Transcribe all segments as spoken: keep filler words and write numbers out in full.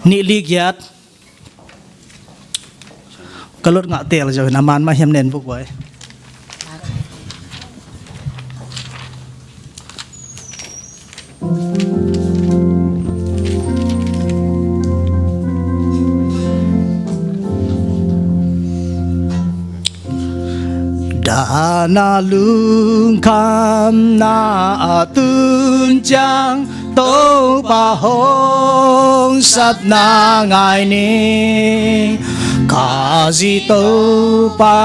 Nih li giat. Ka lot ngah tel zo in a man mah hiam nen buk vai. Dahna lungkhamna a tun ciang Topa hong sapna ngai ning. Khazih Topa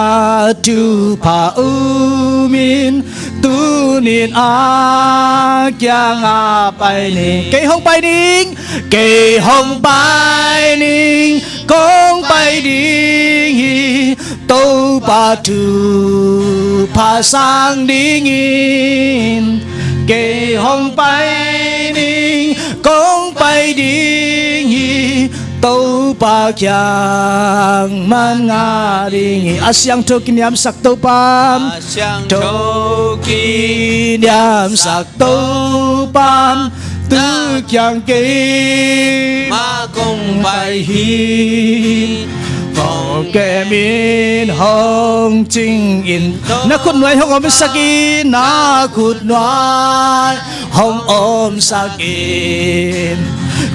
thupha um in, tuni-in a kiangah pai ning. Kei hong pai ning, kei hong pai ning, kong pai ding hi. Topa thupha sang dingin kei hong pai ning, kong pai ding hi. Topa kiang man ngah ding hi. A siangtho kiniamsak Topa, a siangtho kiniamsak Topa, na kiang keimah kong pai hi. Kong kem in hong cing in, na khutnuai hong omsak in, na khutnuai hong omsak in.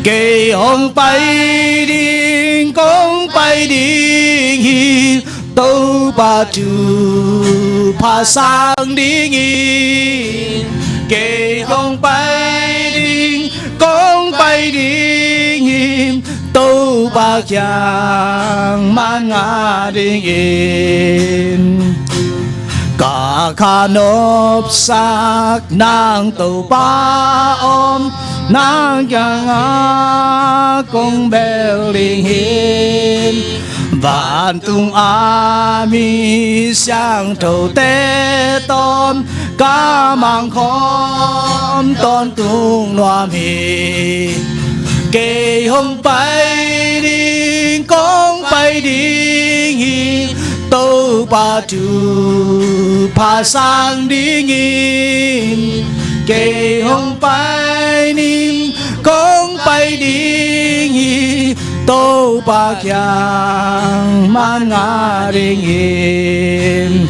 Kei hong pai ding, kong pai ding hi. Topa thupha sang dingin kei hong pai ding, kong pai ding hi. Topa kiang man ngah dingin ka kha nopsak nang Topa om, nang kiangah kong bel ding hi. Vantung a mi siangthote tawh ka mangkhawm tawntung nuam hi. Kei hong pai ding, kong pai ding hi. Topa thupha sang dingin kei hong pai ning, kong pai ding hi. Topa kiang man ngah dingin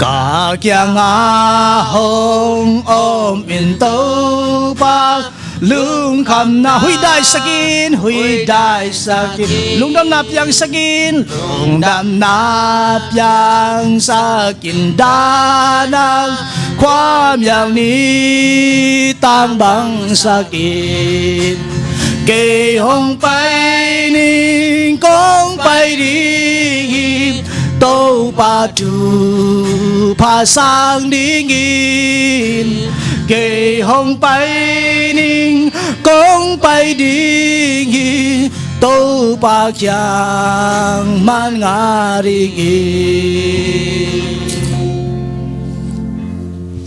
ka kiangah hong om in Topa, lungkhamna huidaisak in, huidaisak in, lungdamna piangsak in, lungdamna piangsak in, dahna khuamial ni tang bangsak in. Kei hong pai ning, kong pai ding hi. Topa thupha sang dingin kei hong pai ning, kong pai ding hi. Topa kiang man ngah dingin.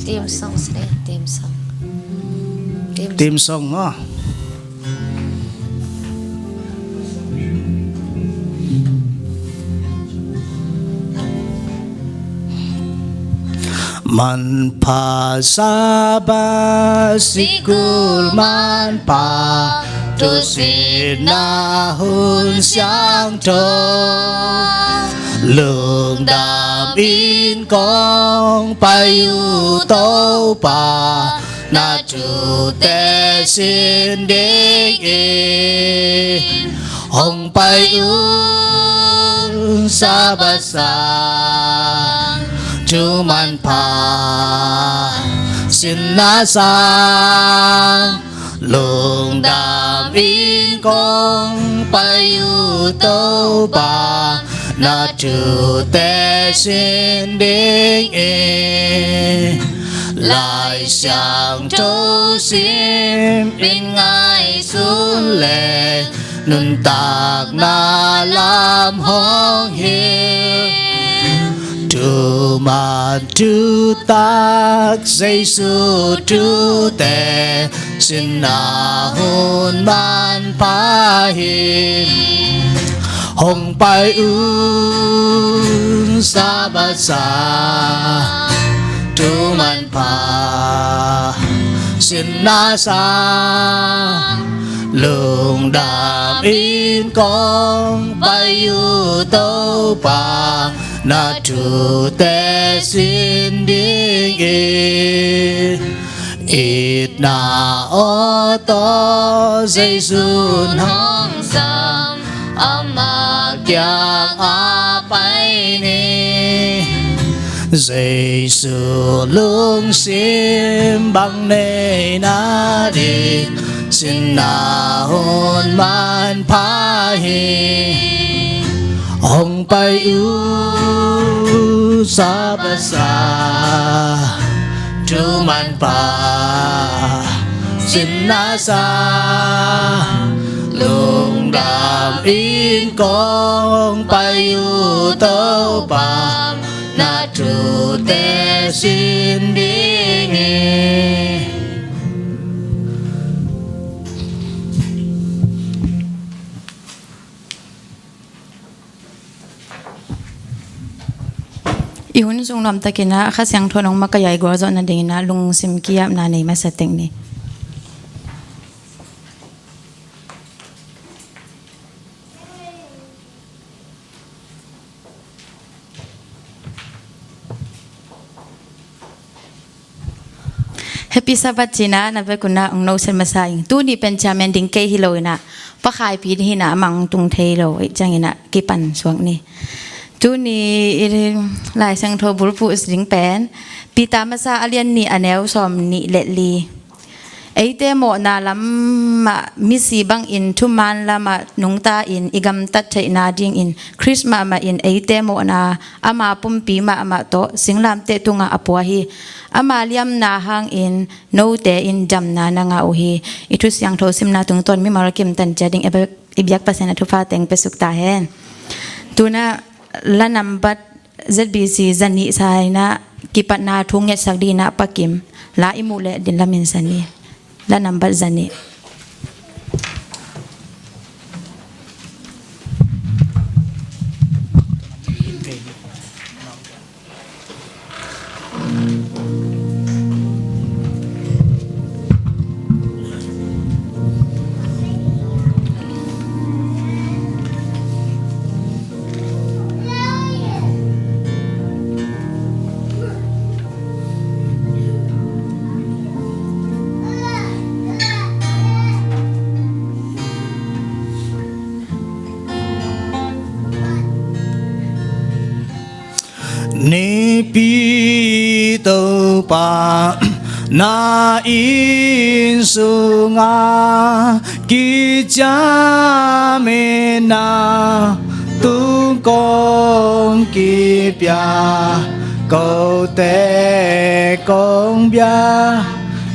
Theme song, theme song. Theme song, ah. Manpha Sabbath sikul manpha, tusitna hun siangtho, lungdam in kong pai uh Topa, na thute sin dingin hong pai un. Sabbath sang, thu manpha, sinna sang, lungdam in kong pai uh Topa, na thute sin dingin. Lai Siangtho sim in ngaihsun leng, nuntakna lam hong hilh. Thuman thutak Jesu thute, sinna hun manpha hi. Hong pai un Sabbath sang, thu manpha, sinna sang, Lungdam in kong pai uh Topa, na thute sin ding hi. Itna aw tawh Jesu'n hong sam, ama kiangah pai ni. Jesu lungsim bang nei nading, sinna hun manpha hi. Hong pai uh sa pasa, thu manpha sinna sa, lungdam in kong pai uh Topa, na thute sin ding hi. I hun sung nuamtakin ah Kha Siangtho nong makaih a i gualzawh nadingin ah lungsim ki-apna nei masa tek ni. Happy Sabbath cih na, na vekun ah ong noset masa ing. Tuni pen chairman ding kei hi lo in ah, Pa Khai Pi hi na, amah ong tung thei lo ahih ciangin ah kipan suak ni. Tuni i Lai Siangtho bulphuh ding pen Peter Masa a lian nih, a neu sawmnih le li. Eite mawhna lamah misi bangin thuman lamah nungta in i gamtat theihna dingin Khrist mahmah in eite mawhna ama pumpi mahmah tawh singlamteh tungah a pua hi. Ama liamna hangin note in damna na ngah uh hi. I Thu Siangtho simna tungtawn mimal kim tan cia ding i biak Pasian a thupha teng pia suk ta hen. Tu-in ah la nambat Z B C zanih sa in ah kipatna thu ngetsak dingin ah Pa Kim la i muh leh ding lamin sa ni. La nambat zanih. Nipi Topa, na inn sungah kiciam in na tung kong kipia, kote kong bia,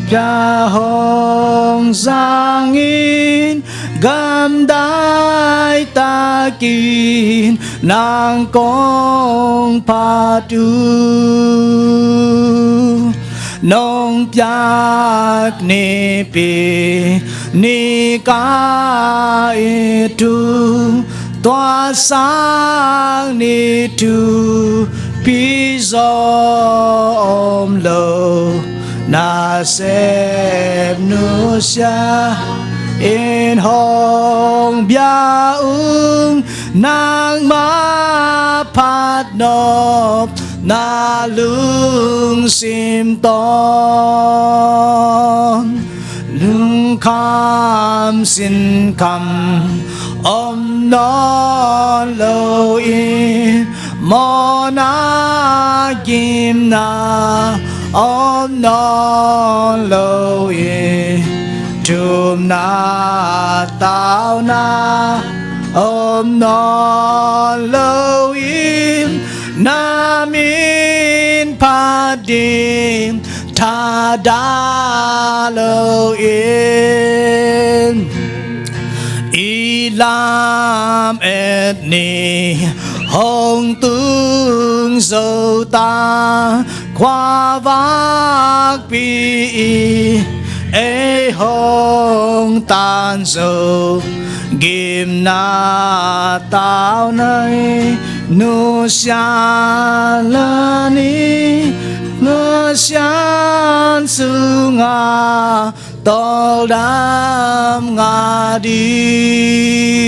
bia hong zang in, gamdai takin nang kong phat uh. Nong piak Nipi ni ka it uh, tua sang ni thupi zaw om lo, nasep nusia in hong bia ung, nangmah phat nop na lungsim tawh. Lungkham sinkham om nawn lo in, mawhna gimna om nawn lo in, thumna tauna om nawn lo in, na min phat ding thadah lo in, i lamet ni hong tung zo ta, khuavakpi in ei hong tan zo. Gimna tauna in nusia la ni, nusia sungah Tawldam ngah ding.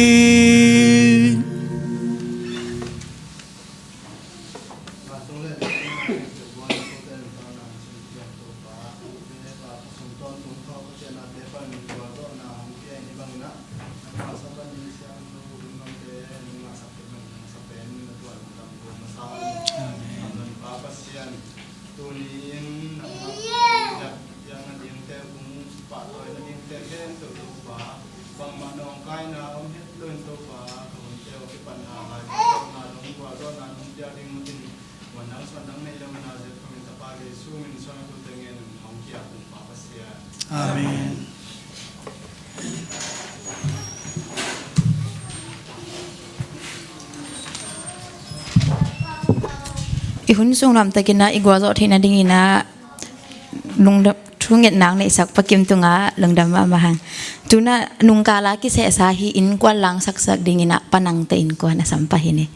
Amen. Tuni in nangmah piak nadingte hong pahtawi nadingte khempeuh Topa, bangmah nawngkaina om het loin Topa, ka hunte aw kipatna lai, kipatna dong gualzawhna nong piak ding matin, muan dang suan dang nei lo na zet khawmin Tapa Jesu min suan a tute ngen hong kiak Kong Pa Pasian. Amen. I hun sung nuamtakin ah i gualzawh theih nadingin ah lungdam, thungetna neihsak Pa Kim tungah lungdam mahmah hang. Tu-in ah nungkal a kisehsa hih innkuan langsaksak dingin ah Pa Nangte innkuan a sam pah hi ni.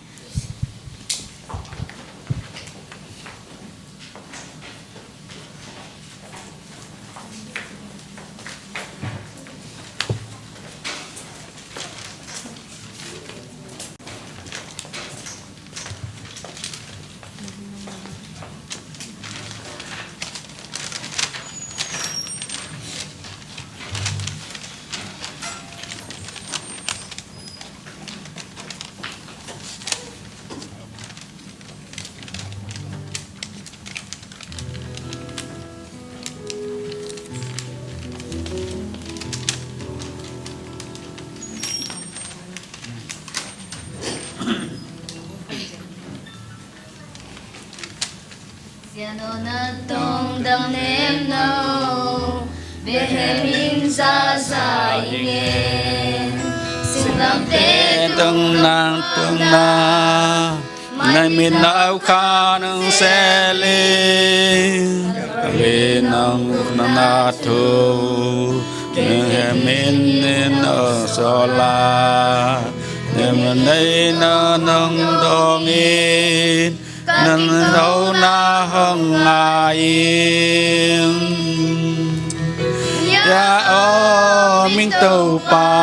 Siano na tong dang nem no, Bethlehem in sa sa ingen. Singlamteh tong nang tong na, na min nau kha nang seling. Kali nang na na thu, Bethlehem in nong sola, nem nei na nong dongin. Nan hona hong ngai in. Ya aw ming Topa,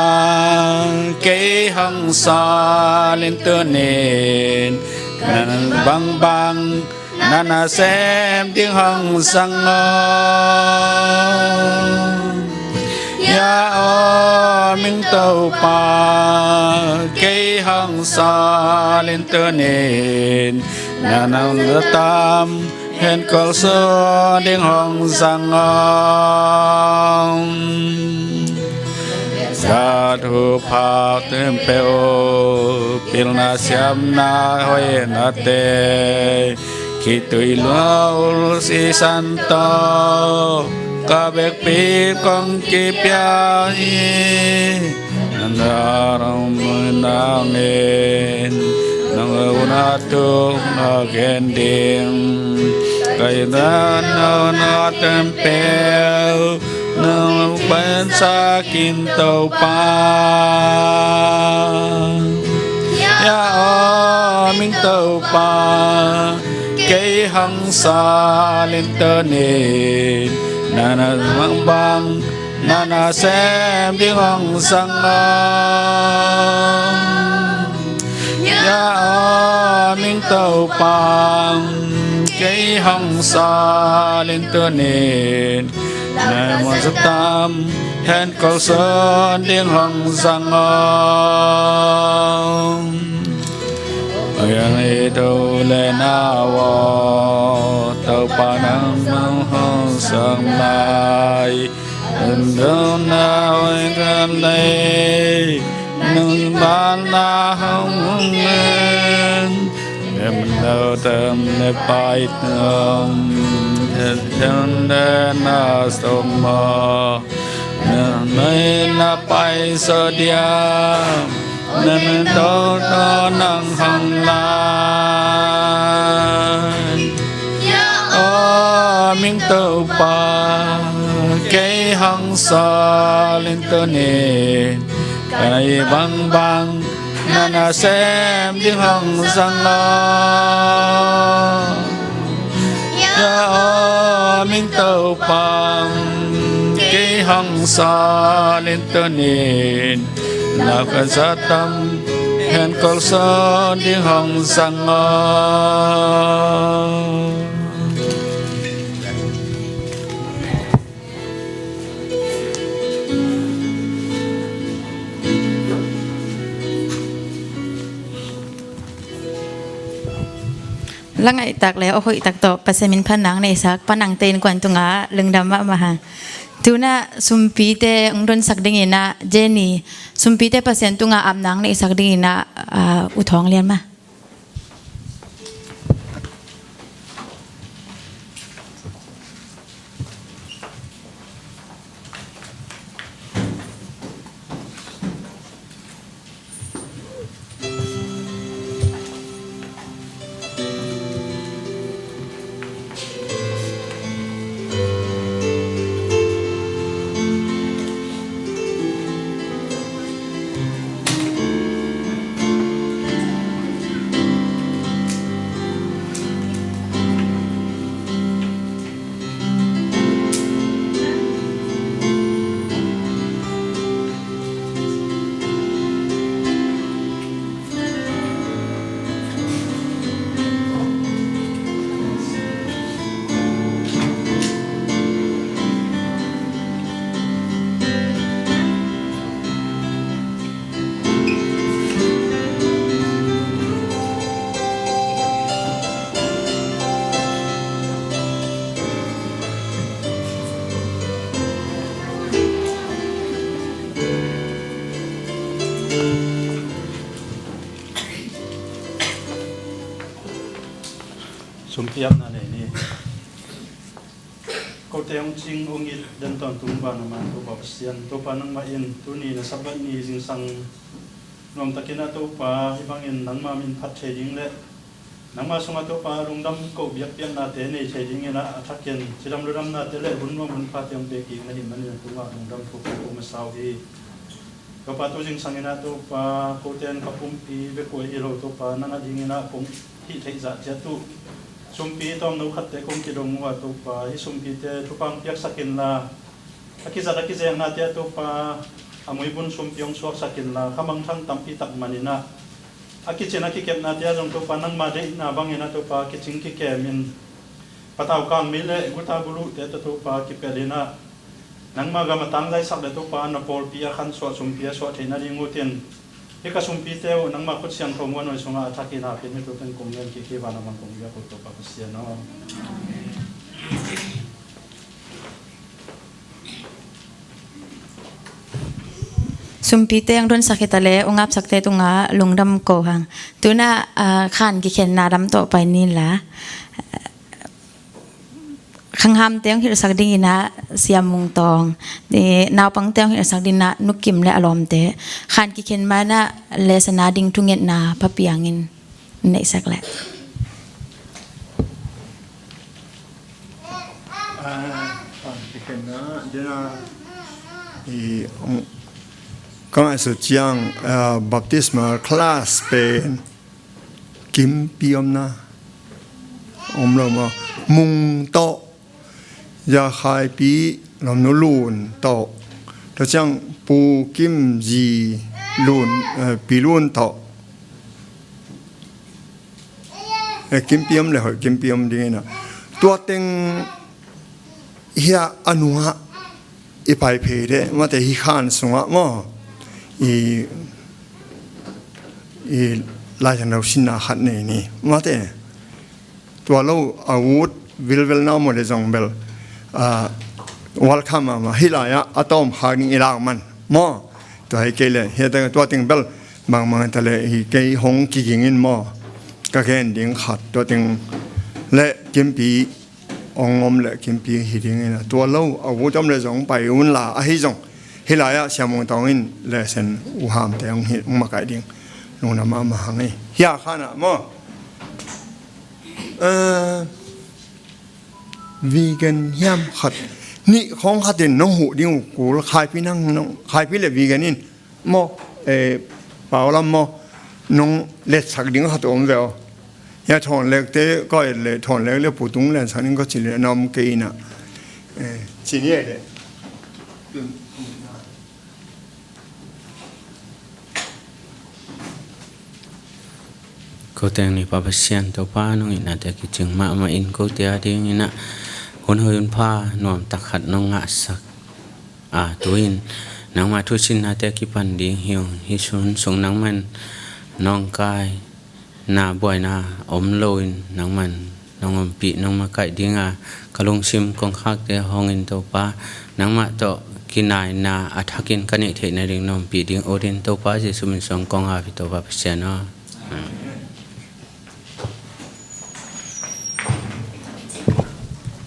kei hong salin tunin, nan bangbang na nasem ding hong sang aw. Ya aw ming Topa, kei hong salin tunin, na nang tam hen kol sun ding hong sang aw. Sa thu phak tum peuh, pilna siamna hoihnate, khitui luahul sisan tawh, ka vekpi kong kipia hi. Nan darong muinangin, nang una tuk na gen ding. Kai dan na na tempel, nang pen sa kin Topa. Ya aw ming Topa, kei hong salin tunin, na na bangbang na nasem ding hong sang aw. Ya aw ming Topa, kei hong salin tunin, na muan sa tam hen kol sun ding hong sang aw. Yang i do le na wo, Topa nang nang hong sang lai. Undong na oi kan lei, nang ban na hong hong ngen. Em dau tem ne pai tem, tem tem ne na som mo. Na mei na pai so diam. Nan to to nang hong lai. Ya aw ming Topa, kei hong salin tunin, kai bangbang na nasem ding hong sang aw. Ya aw ming Topa, kei Hong sawlin tunin na khat sa tam hen kol sawn ding hong sang aw. La ngaihtak le a hoihtak tawh Pasian min phat nang neihsak pa nangte innkuan tungah lungdam mahmah hang. Tunah sumpite hong donsak dinginah Jenny, sumpite Pasian tungah ap nang neihsak dinginah, ah, U Thawng Lian mah. Sumpi apna nei ni. Kote hong cing hong it den tawntung vanah man Topa Pasian, Topa nangmah in tuni na Sabbath ni zingsang nuamtakin ah Topa hih bangin nangmah min phat thei ding le nangmah sungah Topa lungdam ko biakpiaknate nei thei dingin ah a thakin cidam ludamnate le hun nuam hun phate hong pia kik na hih manin a tungah lungdam ko ko masa uh hi. Topa tu zingsangin ah Topa kote in ka pumpi bek uh ahi lo Topa nang a dingin ah kong hih theih zah ciat uh sumpi tawmno khatte kong kidong uh ah Topa hih sumpite thupha hong piaksak inla a kizat a kizeknate ah Topa a muibun sumpi hong suaksak inla khamangthang tampi tak manin ah a kicin a kikepnate ah zong Topa nangma deihna bangin ah Topa kicing kikemin patau kangmei le guta guluhte tawh Topa kipelin ah nangma gam a tangzaisak le Topa na pawlpi a khansuah sumpi a suah theih nading utin hih ka sumpite uh nangma khut siangtho muanhuai sungah a thakin a pin hi tukin kong ngen kik hi. Vanah man kong biak uh Topa Pasian aw. Sumpite hong donsak hi ta le hong apsakte tungah lungdam ko hang. Tunah, ah, khan kikhenna lam tawh pai ni la. Khanghamte hong hilhsak dinginah Sia Mung Tawng, naupangte hong hilhsak dinginah Nu Kim le a lawmte, khan kikhen manah lesson a ding thungetna Pa Piang in neihsak leh. Ah, khan kikhenna dena i, um, ka ngaihsut ciang, ah, baptismal class pen Kimpi omna om lo maw? Mung tawh, Za Khaipi Lawmnu Lun tawh, tua ciang Pu Kim Zi Lun, eh, Pi Lun tawh, eh, Kimpi om le hoih Kimpi om dingin a tua teng hiah a nungah i pai phei deh mate hi khan sungah maw i, i Lai Siangtho sinna khat nei ni mate. Tua lo a ut vilvel na maw le zong bel, ah, welcome a mah hi lai-ah a tawm khak ding i lak man maw. Tua hi kei le hiate tua teng bel bangmang ta le hi kei hong kiging in maw ka gen ding khat tua teng le Kimpi ong om le Kimpi hi dingin a tua lo a ut om le zong pai unla ahi zong hi lai-ah Sia Mung Tawng in lesson uh hamte hong hilh hong makaih ding lungdam mahmah hang hi. Hiah khanah maw, eh, vegan hiam khat nih khawng khatin nong huh ding uh kul Khaipi nang, nong, Khaipi le vegan in maw, eh, Paulam maw, nong letsak ding khat om ve aw. Hia thawn lekte koi le thawn lek le putung lensak ding ko ci le na om kei inah. Eh, ci ni ai le. Ko teng ni Pa Pasian, Topa nong itnate kicing mahmah in, kote a dingin ah hun hoih hun pha nuamtak khat nong ngahsak a, tu-in nangmah thusinnate kipan ding hi ung. Hih hun sung nangmah in nawngkaina buaina om loin nangmah in nong ompih, nong makaih ding a, ka lungsim kongkhakte hong in Topa, nangmah tawh kinaina a thakin ka neih theih nading nong ompih ding ut in, Topa Jesuh min suang kong ap hi, Topa Pasian aw. Amen.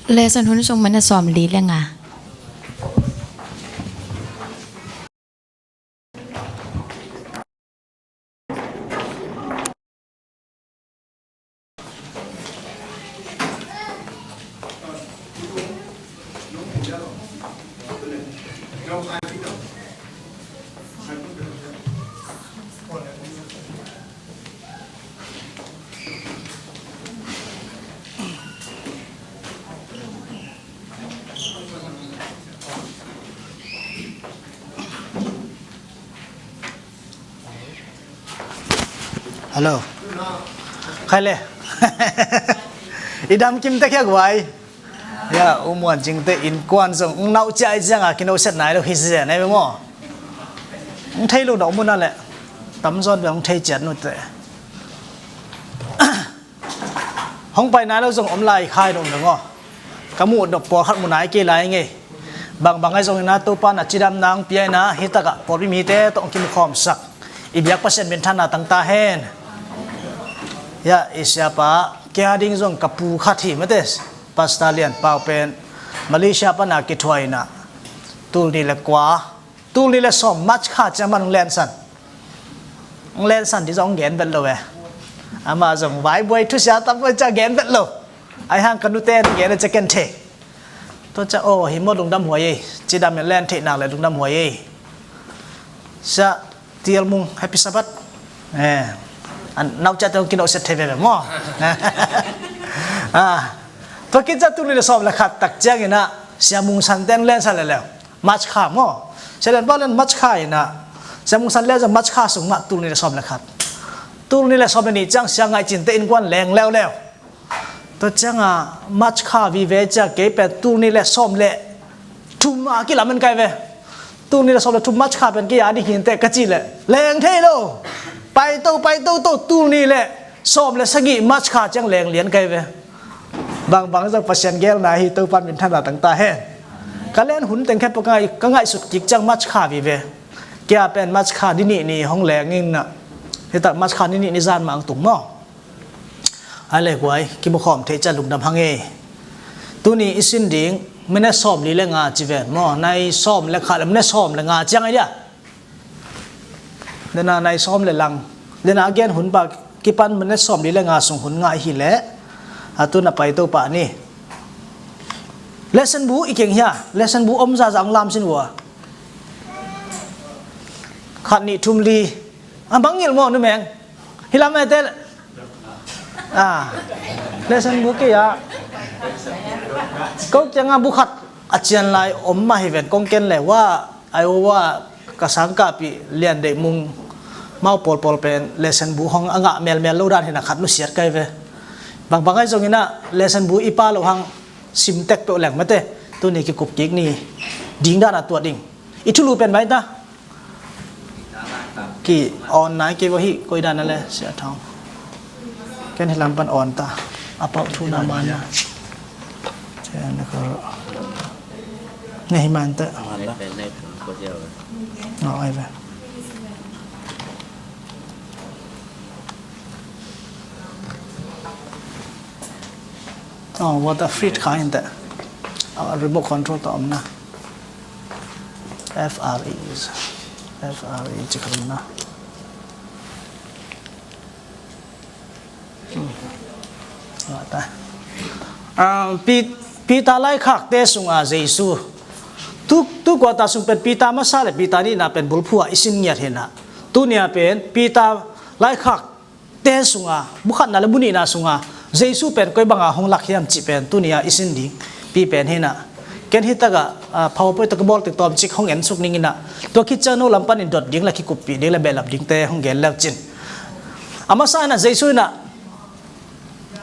Lesson hun sung minute sawmli le nga. Hello. Khai le. I dam kim tek hiak vai. Ya, U Muan Cingte innkuan zong ung nau ciah i cianga kinoset nai lo hi zia nai maw. Ung thei lo na um un a le. Tamzawn bia ung thei ciat nute. Hong pai nai lo zong om lai khai dong dong aw. Ka muh dok pawlkhat mu nai kei lai ngei. Bangbang ahi zongin a Topa na cidam nang pia ina hi takah pawlpi mite tawh hong kimukhawmsak. I biak Pasian minthanna tangta hen. Ya, i siapa kia ding zong ka pu khat hi mate. Pastor Lian Pau pen Malaysia pana kithuah ina tul ni le kua Tul ni le sawm March kha ciang man hong lensan. Hong lensan ti zong hong gen vet lo e. Ama zong vaibuai thusia tam cia gen vet lo. Ai hang ka nute hong gen a cia ken thei. Tua cia aw hi maw lungdam huai ei. Cidam in len theih nak le lungdam huai ei. Sia Tial Mung, Happy Sabbath. Eh, an nau cia te hong kinawhsiat thei veve maw. Ah, tua kicia tul ni le sawm le khat tak ciangin ah Sia Mung San te hong lensan le leu. March kha maw. Sia Lian Pau len March kha ina. Sia Mung San le zong March kha sung mah tul ni le sawm le khat. Tul ni le sawm le nih ciang Sia Ngaih Cin te innkuan leng leuleu. Tua cianga March kha vive cia kei pen tul ni le sawm le thum a kilamen kai ve. Tul ni le sawm le thum March kha pen kei a ding hinte ka ci le leng thei lo. Paito, paito to tul ni le sawm le sagih March kha ciang leng lian kai ve. Bangbang zong Pasian gelna hi Topan minthanna tangta hen. Ka len hun teng khe pawh ka ngai, ka ngaihsut kik ciang March kha vive. Kia pen March kha ni nih ni hong leng in na. Hitak March kha ni nih ni zan mah ang tung maw. Ai le guai, kimukhawm thei cia lungdam hang e. Tuni i sin ding, minute sawm li le nga ci ven maw, nai sawm le khat le minute sawm le nga ciang ai dia. Dena nai sawm le lang. Dena a gen hun pa kipan minute sawm li le nga sung hun ngah hi le. A tu na pai to pa ni. Lesson bu i keng hia, lesson bu om zaza ang lam sin vua. Khat nih thum li. A bang ngil maw numeng. Hi lam ai tel. A. Lesson bu kei a. Ko kianga bu khat a cian lai om mah hi ven kong ken le wa. Ai o wa ka sangkahpih Lian Deih Mung mau pawlpawl pen lesson bu hong a ngah melmel lo dan hina khat nusiat kai ve. Bangbang ai zongin ah lesson bu i pa lo hang sim tek peuh leng mate. Tuni kikup kik ni ding dan a tuat ding. I thulu pen mai ta. Ki on nai kei vaw hi koi dan a le sia thong. Ken hi lam pan on ta. A pau thu na man na. Sia na ko. Nei man ta. Aw, ai ve. Aw, water fridge kha in ta. Aw, remote control ta om na. F R E is. F R E ci kha om na. Hmm. Ngah ta. Ah, Pi-, Peter laikhakte sunga Jesu. Tu, tu kuata sung pen Peter masa le Peter nihna pen bulphu a i sin ngiat hina. Tunia pen Peter laikhakte sunga, bu khatna le bu nihna sunga Jesu pen koi banga hong lak hiam cih pen tunia i sin ding pi pen hina. Ken hi takah, ah, PowerPoint tawh ka bawl tik tawmcik hong ensuk ning inah, tua khit ciang no lam panin dot ding le kikuppih ding le behlap dingte hong gen leu cin. A masa inah Jesu inah,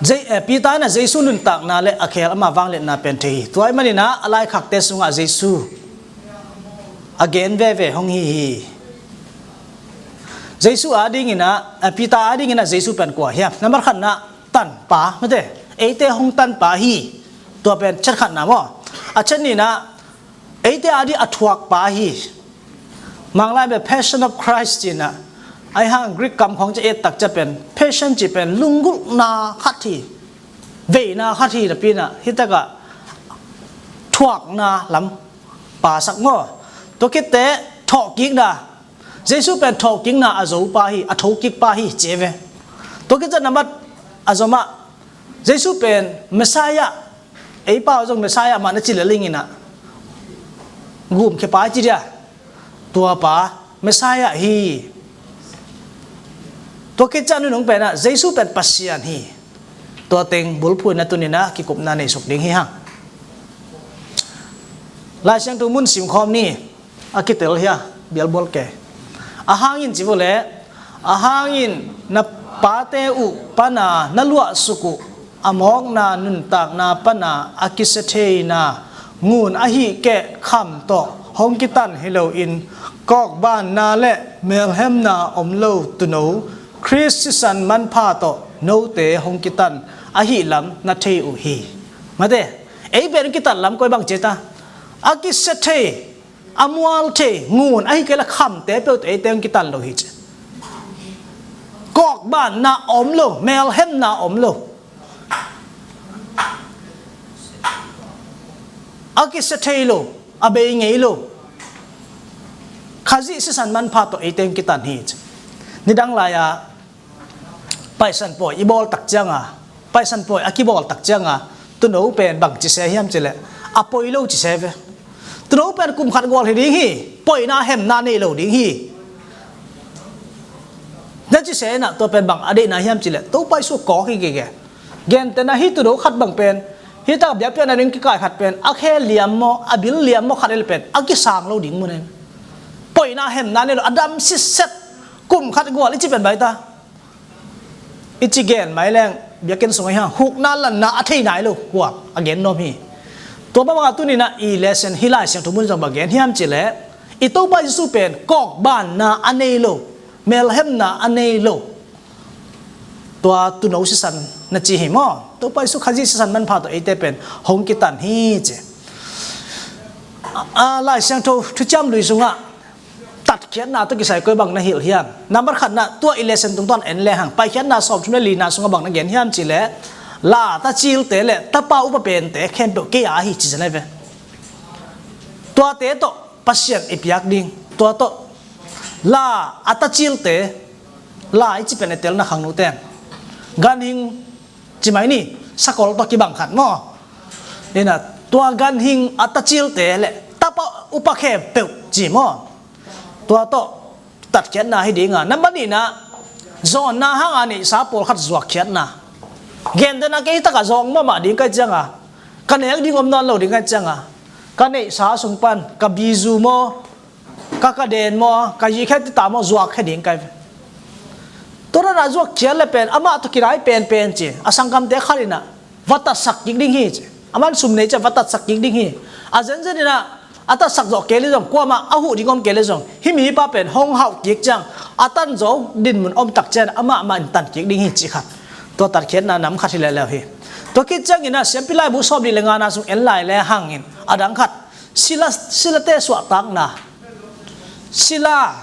Je-, eh, Peter inah Jesu nuntakna le a khel ama vangliatna pen thei hi. Tua ahih maninah a laikhakte sungah Jesu a gen veve hong hi hi. Jesu adinginah, eh, Peter adinginah Jesu pen kua hiam? Nambat khatna tanpa, mate, eite hong tanpa hi. Tua pen chet khatna maw? A chet nihna, eite ading a thuakpa hi. Manglai bel Passion of Christ cinah, ahi hang Greek kam khawng ci a et tak ciang pen passion ci pen lunggulhna khat hi. Veina khat hi napi inah hi takah thuakna lam pasak maw? Tua khitte thawhkikna, Jesu pen thawhkikna a zopa hi, a thokikpa hi ci ve. Tua khit ciang nambat a zomah Jesu pen Messiah, ei pau zong Messiah mah na ci le linginah gumkhiapa i ci dia, tuapa Messiah hi. Tua khit ciang nunung penah Jesu pen Pasian hi. Tua teng bulphuhna tuninah kikupna neisuk ding hi hang. Lai Siangtho mun simkhawm ni. A kitel hia, bialbual ke. A hangin ci vua le, a hangin na pate uh pana na luahsuk uh a mawkna nuntakna pana a kisia theina ngun ahih keh kham tawh hong kitan hi loin, kawkbanna le melhemna om lo tuuno Khrist sisan manpha tawh note hong kitan ahih lam na thei uh hi. Mate, ei pen kitan lam koi bang ci ta? A kisia thei, a mual thei ngun ahih kei le khamte peuh tawh eite hong kitan lo hi ci. Kawkbanna om lo, melhemna om lo, a kisia thei lo, a bei ngei lo Khazih sisan manpha tawh eite hong kitan hi ci. Nidang lai-a Paisan pawi i bawl tak cianga, Paisan pawi a kibawl tak cianga, tuuno pen bang ci se hiam cileh, a pawi lo ci se ve. Tuuno pen kum khat gual hi ding hi, pawina hemna nei lo ding hi, na ci se inah, tua pen bang a deihna hiam cileh, Topa Jesu kawk hi gige. Gentehna hi tuuno khat bang pen, hi tak biakpiakna ding kikai khat pen a khe liam maw, a bil liam maw khat el pen a kisang lo ding mun en. Pawina hemna nei lo, a dam sitset, kum khat gual i ci pen bai ta. I ci gen mai leng, biakinn sungah hiang hukna lanna a thei nai lo, kua a gen nuam hi. Tua bangbangah tuninah i lesson hi Lai Siangtho mun zong bang gen hiam cileh, i Topa Jesu pen kawkbanna a nei lo, melhemna a nei lo, tua tuuno sisan na ci hi maw? Topa Jesu Khazih sisan manpha tawh eite pen hong kitan hi ci. A, a, Lai Siangtho Thuciam Lui sungah tatkhiatna tawh kisai koi bang na hilh hiam? Nambat khatna, tua i lesson tungtawn en lehang, Paikhiatna sawmthum le lina sungah bang na gen hiam cileh, la tacilte le tapa upa pente khempeuh kei a hi ci zen ai ve. Tuate tawh Pasian i piak ding, tua tawh la a tacilte, la i ci pen i telna khangnote, ganhing ci mai ni, sakol tawh kibang khat maw? Inah, tua ganhing a tacilte le tapa upa khempeuh ci maw? Tua tawh tatkhiatna hi dinga, nambat nihna, zawnna hanga neihsa pawlkhat zuakkhiatna. Gentehna kei hi takah zawng mahmah ding kai cianga, ka nek ding om nawn lo ding kai cianga, ka neihsa sung pan ka bizu maw, ka, ka den maw, ka yikhe tita maw, zuakkhe ding kai ve. Tua dana zuakkhiat le pen amah tawh kinai penpen ci, a sangkamte khat inah va tatsak kik ding hi ci. Aman sum nei ciah va tatsak kik ding hi. A zenzen inah a tatsak zawh kei le zong, kuamah a huh ding om kei le zong, hih mipa pen hong hauh kik ciang a tan zo dinmun om tak ciang amah mah in tan kik ding hi ci khat. Tua tatkhiatna nam khat hi leuleu hi. Tua khit cianginah Siampi Laibu sawm nih le ngana sung en lai le hangin a dang khat, sila, silate suahtakna, sila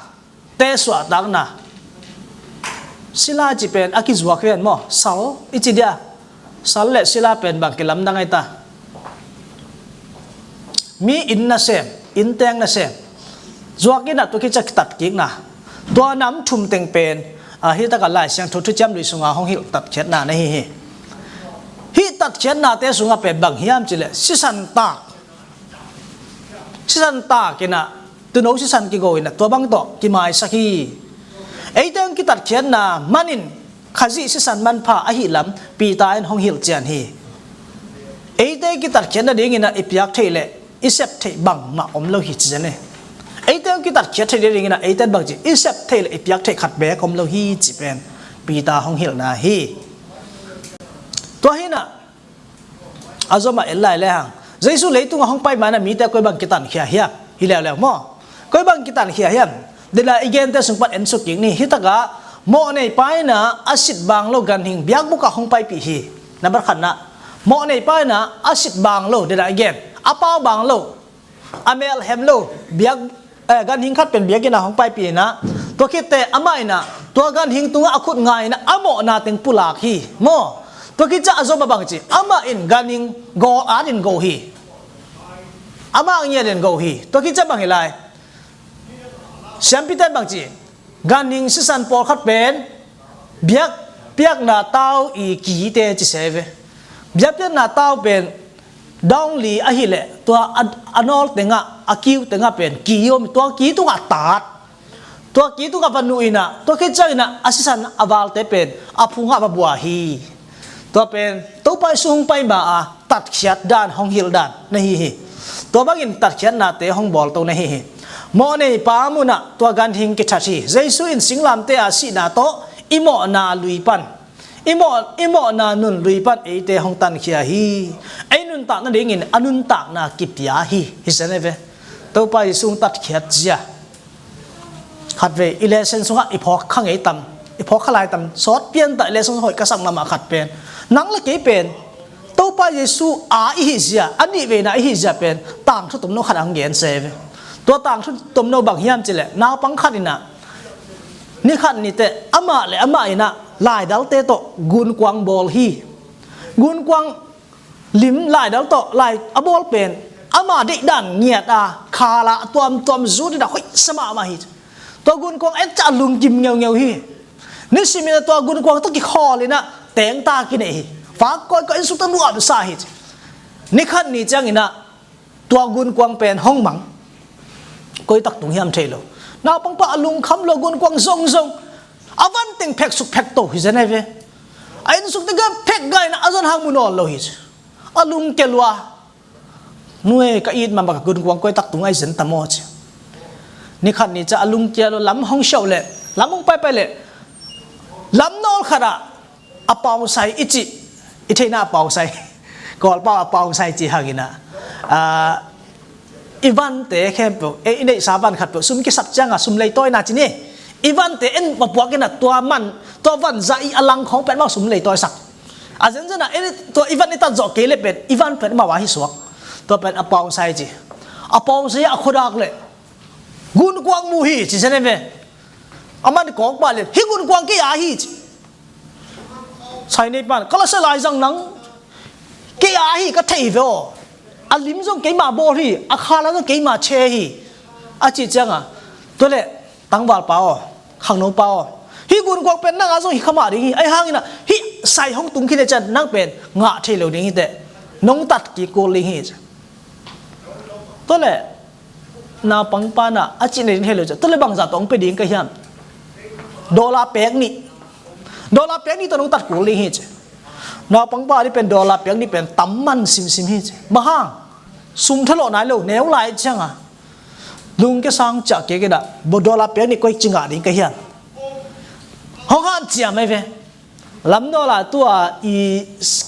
te suahtakna. Sila ci pen a kizuak hi ven maw? Sal i ci dia. Sal le sila pen bang kilamdang ai ta? Mi inn nasem, innteng nasem, zuak inah tua kicia kitatkikna. Tua nam thum teng pen, a, hi takah Lai Siangtho Thuciam Lui sunga hong hilh tatkhiatna na hi hi. Hih tatkhiatnate sungah pen bang hiam cileh, sisan tak, sisan tak inah, tuuno sisan kigo inah, tua bang tawh kimaisak hi. Eite hong kitatkhiatna manin Khazih sisan manpha ahih lam Peter in hong hilh cian hi. Eite kitatkhiatna dinginah i piak theih leh i sep theih bangmah om lo hi ci zen e. Eite hong kitatkhiat theih dingin ah eite bangci i sep theih le i piak theih khat beek om lo hi ci pen Peter hong hilhna hi. Tua hi nah a zomah en lai le hang Jesu leitungah hong pai ma-in ah mite koi bang kitankhia hiam? Hi leuleu maw? Koi bang kitankhia hiam? Dena i gente sung pan en suk kik ni. Hitakah mawhnei pa in ah a sit bang lo ganhing biakbukah hong paipih hi. Nambat khatna, mawhnei pa in ah a sit bang lo, dena i gen a pau bang lo, a melhem lo biak, eh, ganhing khat pen biakinn ah hong paipih in ah, tua khitte amah in ah tua ganhing tungah a khut nga in ah a mawhna teng pulak hi maw? Tua khit ciah a zomah bangci, amah in ganhing go atin go hi. Amah ngiatin go hi. Tua khit ciah bang hi lai? Siampite bangci, ganhing sisan pawlkhat pen biakpiakna tau i kite ci se ve. Biakpiakna tau pen dong li ahileh tua a, a nawl tengah, a kiu tengah pen ki om, tua ki tungah tat. Tua ki tungah va nuh in ah, tua khit ciangin ah a sisan a valte pen a phungah va bua hi. Tua pen Topa Jesu hong pai ma-a tatkhiat dan, hong hilh dan na hi hi. Tua bangin tatkhiatnate hong bawlto na hi hi. Mawhnei pa munah tua ganhing kithat hi. Jesu in singlamteh a sihna tawh i mawhna lui pan, i mawh, i mawhna nun lui pan eite hong tankhia hi. Ei nuntak nadingin a nuntakna kipia hi. Hi se ne ve. Topa Jesu hong tatkhiat zia khatvei i lesson sungah i phawk kha ngei tam, i phawk kha lai tam, sawt pian tah i lesson hoih ka sak mahmah khat pen, nang le kei pen Topa Jesu a i hih zia, a nihveina i hih zia pen tangthu tomno khat a hong gen se ve. Tua tangthu tomno bang hiam cileh, naupang khat in ah ni khat ni teh amah le amah in ah laidalte tawh gunkuang bawl hi. Gunkuang lim laidal tawh lai a bawl pen ama deihdan ngiat a, khala a tuamtuam zut in a hoihsa mahmah hi. Tua gunkuang et ciah a lungkim ngeungeu hi. Nisimin a tua gunkuang tawh kikhawl in a tengta kinei hi. Fak kawikawi in sukta nuamsa hi. Ni khat ni ciangin a tua gunkuang pen hong mang. Koi tak tung hiam thei lo. Naupangpa a lungkham lua, gunkuang zongzong a van teng phek suk phek to hi zen ai ve. A inn suk teng phek gai in a zon hang mu nawn lo hi. A lungkia lua. Nue, ka it mahmah ka gunkuang koi tak tung ai zen tam aw ci. Ni khat ni ciah a lungkia lua, lam hong siauh leh, lam hong paipai leh, lam nawl khat ah a pausai i cih, i theihna a pausai, Kawlpau a pausai cih hangin a, ah, i vante khempeuh, eh, i neihsa van khat peuh sum kisap ciangin sum leitawi na ci ni. I vante en va puak in a tua man, tua van zah i a lang khawng pen mah sum leitawi sak. A zenzen a, eh, tua i van i tat zawh kei leh pen i van pen mah va hi suak. Tua pen a pausai ci. A pausai a khuadak leh gunkuang mu hi ci zen ai ve. A man kawk pah leh, hih gunkuang kei a hi ci. Sai nei pan, ka la sia lai zang nang. Kei a hi ka thei ve aw. A lim zong keima bawl hi, a khala zong keima che hi. A cih ciangin, tua leh tangvalpa aw, khangnopa aw. Hih gunkuang pen nang a zong hi kha mah ding hi. Ai hangin a, hih sai hong tung khin leh ciang nang pen ngah thei lo ding hi teh. Nong tat kik kul ding hi. Tua leh naupangpa in a cih nei ding thei lo ciang, tua leh bangzah tawh hong pia ding ka hiam? Dollar pek nih. Dollar pek nih tawh nong tat kul ding hi ci. Naupangpa a ding pen dollar pek nih pen tam man simsim hi ci. Bang hang? Sum thalawh nai lo, neu lai ciangin a lungkia sang ciah kik in a, dollar pek nih koi ci ngah ding ka hiam? Hong hanciam ai ve. Lam nawl ah tua i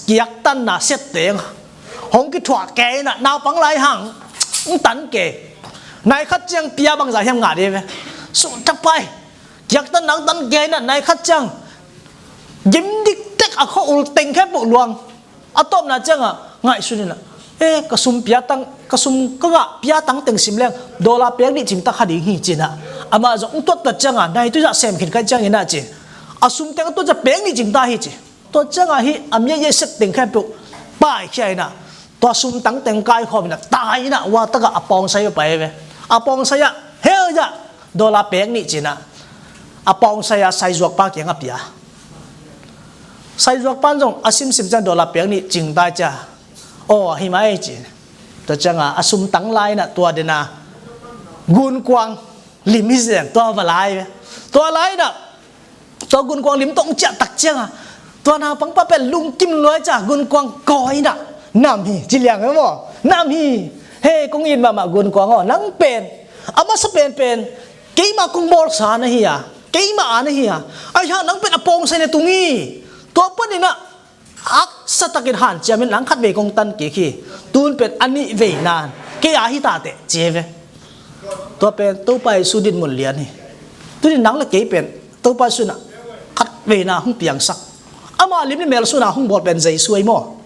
kiaktanna set teng hong kithuah kei in a, naupang lai hang hong tan kei. Nai khat ciang pia bangzah hiam ngah ding ve. Sum thapai. Kiaktanna hong tan kei in a, nai khat ciang gim diktek a khua ul teng khempeuh luang. A tawpna ciangin a ngaihsun in a, eh, ka sum pia tang, ka sum ka ngah pia tang teng sim leng dollar pek nih cingta kha ding hi ci in a. Amah zong hong tuat tuat ciangin a, nai tui zah sem khin kha ciangin a ci. A sum teng a tuat ciang pek nih cingta hi ci. Tua ciangin a hih a miah set teng khempeuh paikhia in a, tua sum tang teng kaikhawm in a, tai in a, ua tak ah a pausai a pai ve. A pausai ah hel zah dollar pek nih ci in a, a pausai a saizuakpa kiang a pia. Saizuakpa in zong a simsim ciang dollar pek nih cingta ciang, aw, hi mai ci. Tua ciangin a sum tang lai in a tua den a gunkuang lim hi zen, tua va lai ve. Tua lai in a tua gunkuang lim tawh hong ciah tak ciangin a tua naupangpa pen lungkim lua ciang gunkuang kawi in a nam hi ci liang ve maw? Nam hi. Hei, kong it mahmah Gunkuang aw, nang pen a masa penpen keimah kong bawlsa na hi a, keimah a na hi a, ahi hang nang pen a pawngsai na tung hi. Tua panin ah haksa takin hanciamin nang khat vei kong tan kik hi. Tun pen a nih veina kei a hi ta teh ci hi ve. Tua pen Topa Jesu dinmun lian hi. Tuni nang le kei pen Topa Jesu in ah khat veina hong piangsak, ama lim le mel sungah hong bawl pen Jesu ahi maw?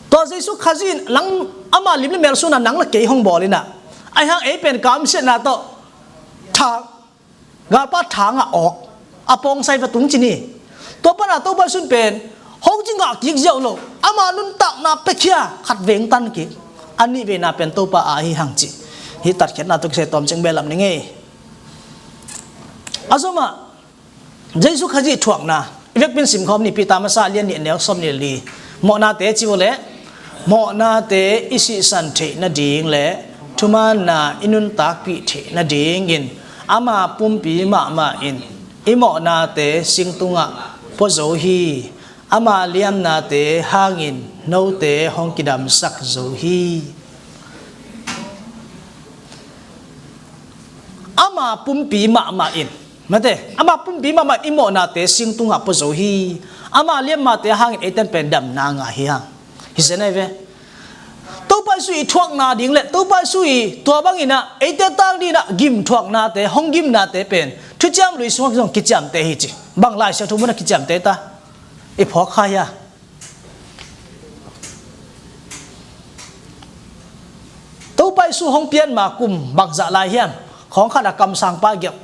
Tua Jesu Khazih in nang, ama lim le mel sungah nang le kei hong bawl in ah, ahi hang ei pen kamsiatna tawh thang, galpa thangah awk, a pawngsai va tung ci ni. Tua pan ah Topa Jesu in pen hong ci ngah kik ziau lo, ama nuntakna piakhia, khat vei hong tan kik, a nih veina pen Topa a hi hang cih hih tatkhiatna tawh kisai tawmcik behlap ning ei. A zomah Jesu Khazih thuakna i vekpi in simkhawm ni. Peter masa lian nih, neu sawm nih le li. Mawhnate ci uh leh, mawhnate i sihsan theih nading le thumaanna i nuntakpih theih nadingin ama pumpi mahmah in i mawhnate sing tungah pua zo hi. Ama liamnate hangin note hong kidamsak zo hi. Ama pumpi mahmah in, mate, ama pumpi mahmah in i mawhnate sing tungah pua zo hi. Ama liamnate hangin eite'n pen damna ngah hi hang. Hi zen ahi ve. Topa Jesu i thuakna ding le Topa Jesu i tua bangin ah eite tang dingin ah gim thuaknate, hong gimnate pen Thuciam Lui sungah zong kiciamteh hi ci. Bang Lai Siangtho mun ah kiciamteh ta? I phawk kha hia? Topa Jesu hong pian ma kum bangzah lai hiam? Khawng khat a kamsangpa giap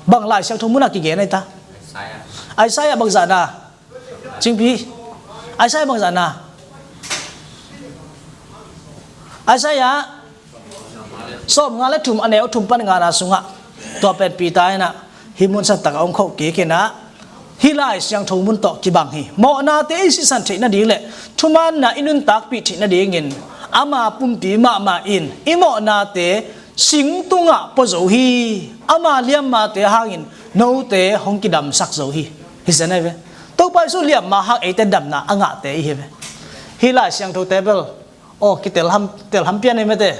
bang Lai Siangtho mun ah kigen ahi ta? Isaiah. Isaiah bangzah na? Cingpi. Isaiah bangzah na? Isaiah sawmnga le thum, a neu thum pan ngana sungah tua pen Peter in ah hih mun santak a hong khoh kik in ah hih Lai Siangtho mun tawh kibang hi. Mawhnate i sihsan theih nading le thumaanna i nuntakpih theih nadingin ama pumpi mahmah in i mawhnate sing tungah pua zo hi. Ama liammate hangin note hong kidamsak zo hi. Hi zen ahi ve. Topa Jesu liamma hang eite damna a ngahte i hi ve. Hih Lai Siangthote bel aw, kitel ham, tel ham pian ei mate.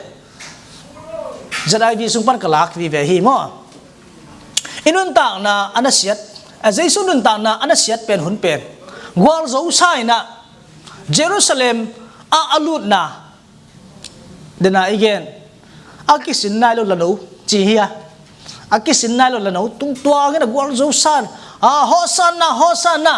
Z I V sung pan ka lak vive hi maw? I nuntakna a na siat, a Jesu nuntakna a na siat pen hun pen gualzo sa in ah Jerusalem ah a lutna, dena i gen, a kisin nai lo la lo ci hi a, a kisin nai lo la lo tung tuangin a gualzo sa in, a, Hosanna, Hosanna,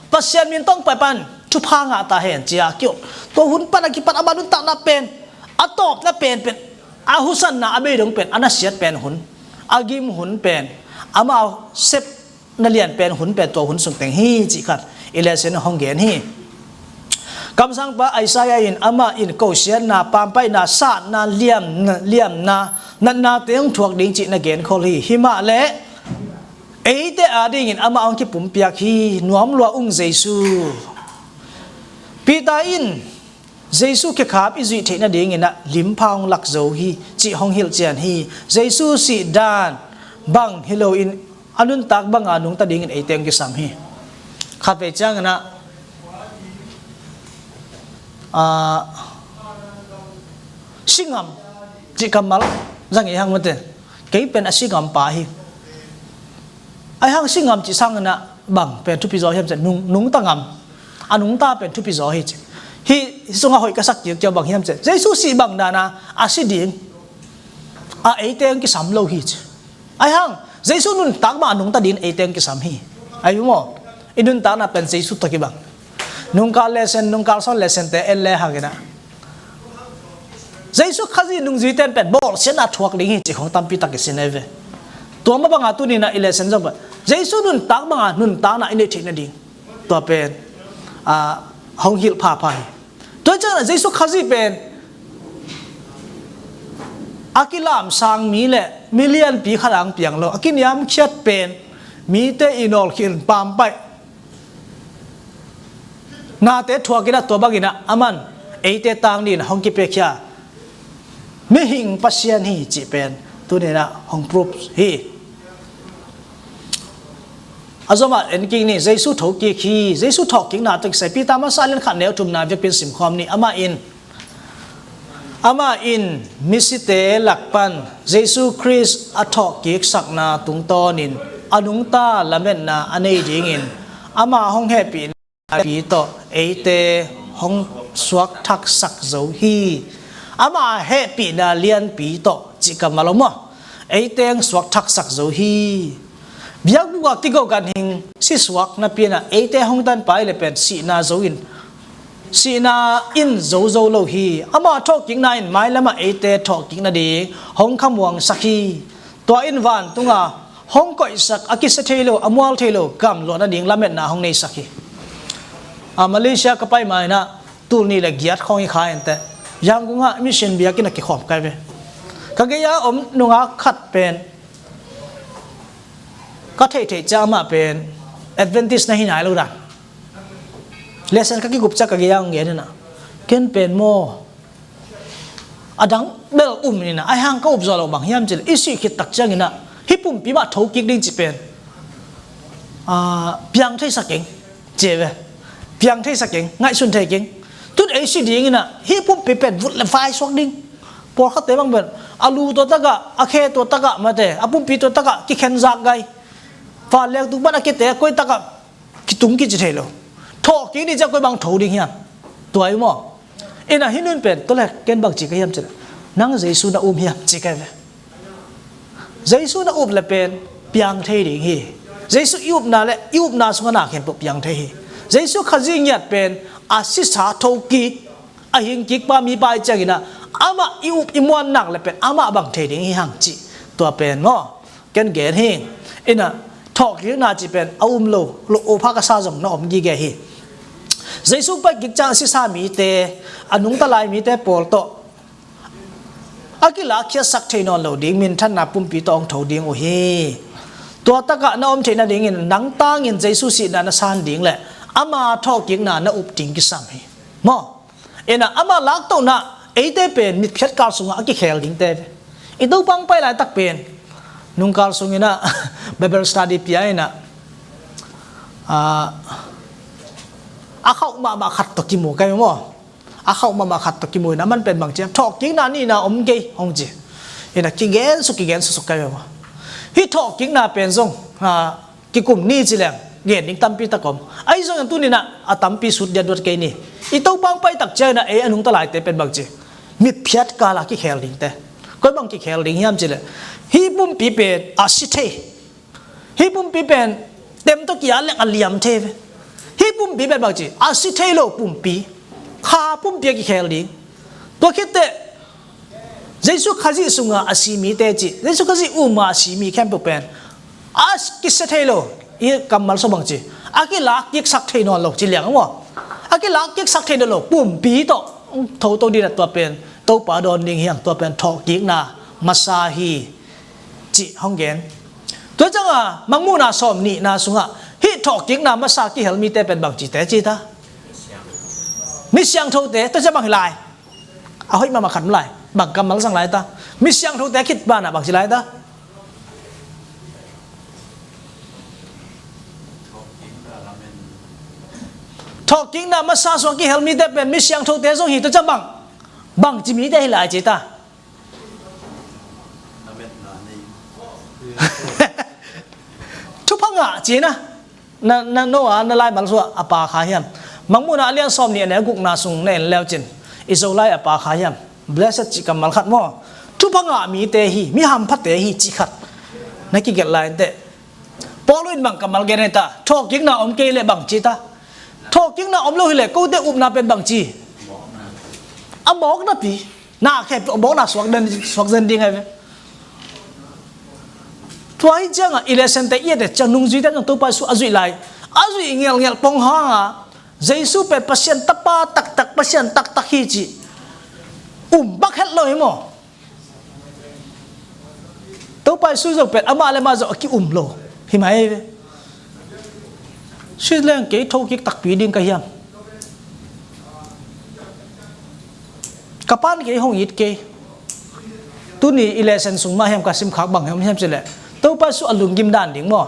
Pasian min tawh hong pai pan thupha ngah ta hen ci a kiot. Tua hun pan a kipan ama nuntakna pen a tawpna penpen, a husanna a bei dong pen, a na siat pen hun, a gim hun pen, ama sep na lian pen hun pen tua hun sung teng hi cih khat i lesson hong gen hi. Kamsangpa Isaiah in amah in kosiatna, pampaihna, satna, liamna, liamna, natnate hong thuak ding cih na genkhol hi. Himah leh eite adingin amah hong kipumpiak hi. Nuam lua ung Jesu. Peter in Jesu khekhap i zuih theih nadingin ah limpha hong lak zo hi cih hong hilh cian hi. Jesu sih dan bang hi loin a nuntak banga nungta dingin eite hong kisam hi. Khatvei ciangin ah, ah, si ngam cih kammal zang i hang mate. Kei pen a si ngam pa hi. Ahi hang si ngam cih sangin ah bang pen thupi zaw hiam cih, nung, nungta ngam. A nungta pen thupi zaw hi ci. Hih, hih sungah hoih ka sak kiukiau bang hiam cih, Jesu sih bang dana a si ding a eite hong kisam lo hi ci. Ahi hang Jesu nuntak bang a nungta dingin eite hong kisam hi. Ahi maw? I nuntakna pen Jesu tawh kibang. Nungkal lesson, nungkal sawn lesson te en le hangin ah Jesu Khazih nungzuite in pen bawlsiatna thuak ding hi cih khong tampi tak i sin ahi ve. Tua mah banga tuni-in ah i lesson zong pen Jesu nuntak banga nuntakna i neih theih nading tua pen, ah, hong hilh phapha hi. Tua ciangin ah Jesu Khazih pen a kilamsang mi le mi lianpi khat a hong piang lo, a kiniamkhiat pen mite i nawlkhin pampaih nate thuak in ah tua bangin ah aman eite tang dingin ah hong kipiakhia mihing Pasian hi cih pen tuni-in ah hong proof hi. A zomah en kik ni, Jesu thokik hi. Jesu thawhkikna tawh kisai Peter masa lian khat neu thumna biakpiin simkhawm ni. Amah in Amah in misite lak pan Jesu Khrist a thawhkiksakna tungtawnin a nungta lametna a nei dingin amah hong hehpihna lianpi tawh eite hong suakthaksak zo hi. Amah hehpihna lianpi tawh cih kammal om aw. Eite hong suakthaksak zo hi. Biakbuk ah kigo ganhing sisuak napi-in ah eite hong tanpa ahih leh pen sihna zo in, sihna in zo zo lo hi. Ama thawhkikna in mailam ah eite thawhkik nading hong khamuangsak hi. Tua in vantung a hong koihsak a kisia thei lo, a mual thei lo gamluah nading lametna hong neisak hi. A, Malaysia ka pai ma-in ah tul nih le giat khawng hi kha inteh, Yangon ah mission biakinn ah kikhawm ka hi ve. Ka gei a om nungak khat pen ka theihtheih ciang amah pen Adventist na hi nai lo dan. Lesson ka kikup ciang ka gei a hong gen in ah, ken pen maw, a dang bel um in ah, ahih hang ka up zawh loh bang hiam cih leh i sih khit tak ciangin ah hih pumpi mah thokik ding cih pen, a, piang thei sa keng, ci hi ve. Piang thei sa keng, ngaihsun thei keng. Tun ei si dingin ah hih pumpi pen vut le vai suak ding. Pawlkhatte bang pen a lu tua tak ah, a khe tua tak ah, mate, a pumpi tua tak ah kikhen zak gai. Vanleng tung pan a kite koi tak ah kitung kici thei lo. Thawhkik ni ciang koi bang tho ding hiam? Tua hi maw? In ah hih nu in pen, tua leh ken bang ci ka hiam cih leh, nang Jesu na um hiam, ci ka hi ve. Jesu na up leh pen piang thei ding hi. Jesu i upna leh i upna sungah na khempeuh piang thei hi. Jesu Khazih ngiat pen a sisa thokik, a hingkikpa mipa ahih ciangin ah amah i up i muan nak leh pen amah bang thei ding hi hang cih, tua pen maw, ken gen hi. In ah thawhkikna cih pen a um lo, lo, upha ka sa zong na om gige hi. Jesu pai kik ciang a sisa mite, a nungta lai mite pawl tawh a kilakkhiatsak thei nawn lo ding minthanna pumpi tawh hong tho ding uh hi. Tua tak ah na om theih nadingin nang tangin Jesu sihna na san ding leh ama thawhkikna na up ding kisam hi. Maw? In ah ama laktohna eite pen mitphiat kal sungah a kikhel dingte ve. I Topa hong pai laitak pen nungkal sungin ah Bible study pia in ah, a, a khauh mahmah khat tawh kimu ka hi maw. A khauh mahmah khat tawh kimu in ah aman pen bang ci hiam, thawhkikna nihna om kei, hong ci. In ah kigen suk, kigen suk suk ka hi maw. Hih thawhkikna pen zong, a, kikum ni ci leng gen ding tampi tak om. Ahi zongin tuni-in ah a tampi sut diatduat kei ni. I Topa hong pai tak ciangin ah ei a nungta laite pen bang ci, mitphiat kal a kikhel dingte. Koi bang kikhel ding hiam cih leh, hih pumpi pen a si thei. Hih pumpi pen tem tawh ki-at leng a liam thei ve. Hih pumpi pen bang ci, a si thei lo pumpi, kha pumpi a kikhel ding. Tua khit teh Jesu Khazih sungah a si mite ci, Jesu Khazih um a si mi khempeuh pen a kisia thei lo, i kammal sung bang ci, a kilakkiksak thei nawn lo ci liang maw. A kilakkiksak thei nawn lo pumpi tawh hong tho to ding in ah tua pen Topa dawn ding hi hang, tua pen thawhkikna masa hi cih hong gen. Tua ciangin Mangmuhna sawm nihna sungah hih thawhkikna masa kihel mite pen bang cite ci ta? Mi siangthote, tua ciang bang hi lai? A hoih mahmah khat om lai. Bang kammal zang lai ta? Mi siangthote khit banah bang ci lai ta? Thawhkikna masa sungah kihel mite pen mi siangthote zong hi, tua ciang bang, bang ci mite hi lai ci ta? Thupha ngah ci na. Na, na Noah na laimal sungah a pa kha hiam? Mangmuhna a lian sawm nih a neu gukna sung na en leucin, i Zolai a pa kha hiam? Blessed cih kammal khat maw. Thupha ngah mite hi, mi hamphate hi cih khat na kigelh lai inteh. Paul in bang kammal gen hi ta? Thawhkikna om kei leh bang ci ta? Thawhkikna om lo hi leh kote upna pen bang ci? A mawk napi. Na khempeuh a mawkna suak den, suak zen ding ahi ve. Tua hi ciangin i lessonte i et ciang nungzuite zong Topa Jesu a zuih lai, a zuih ngelngel pong hangin Jesu pen Pasian Tapa taktak, Pasian taktak hi cih um bak het lo hi maw. Topa Jesu zong pen amah le amah zong a ki-um lo hi mai hi ve. Sui leng kei thokik takpi ding ka hiam? Ka pa'n kei hong it kei. Tuni i lesson sung mah hiam ka simkhak bang hiam, hiam cih leh Topa Jesu a lunggim dan ding maw.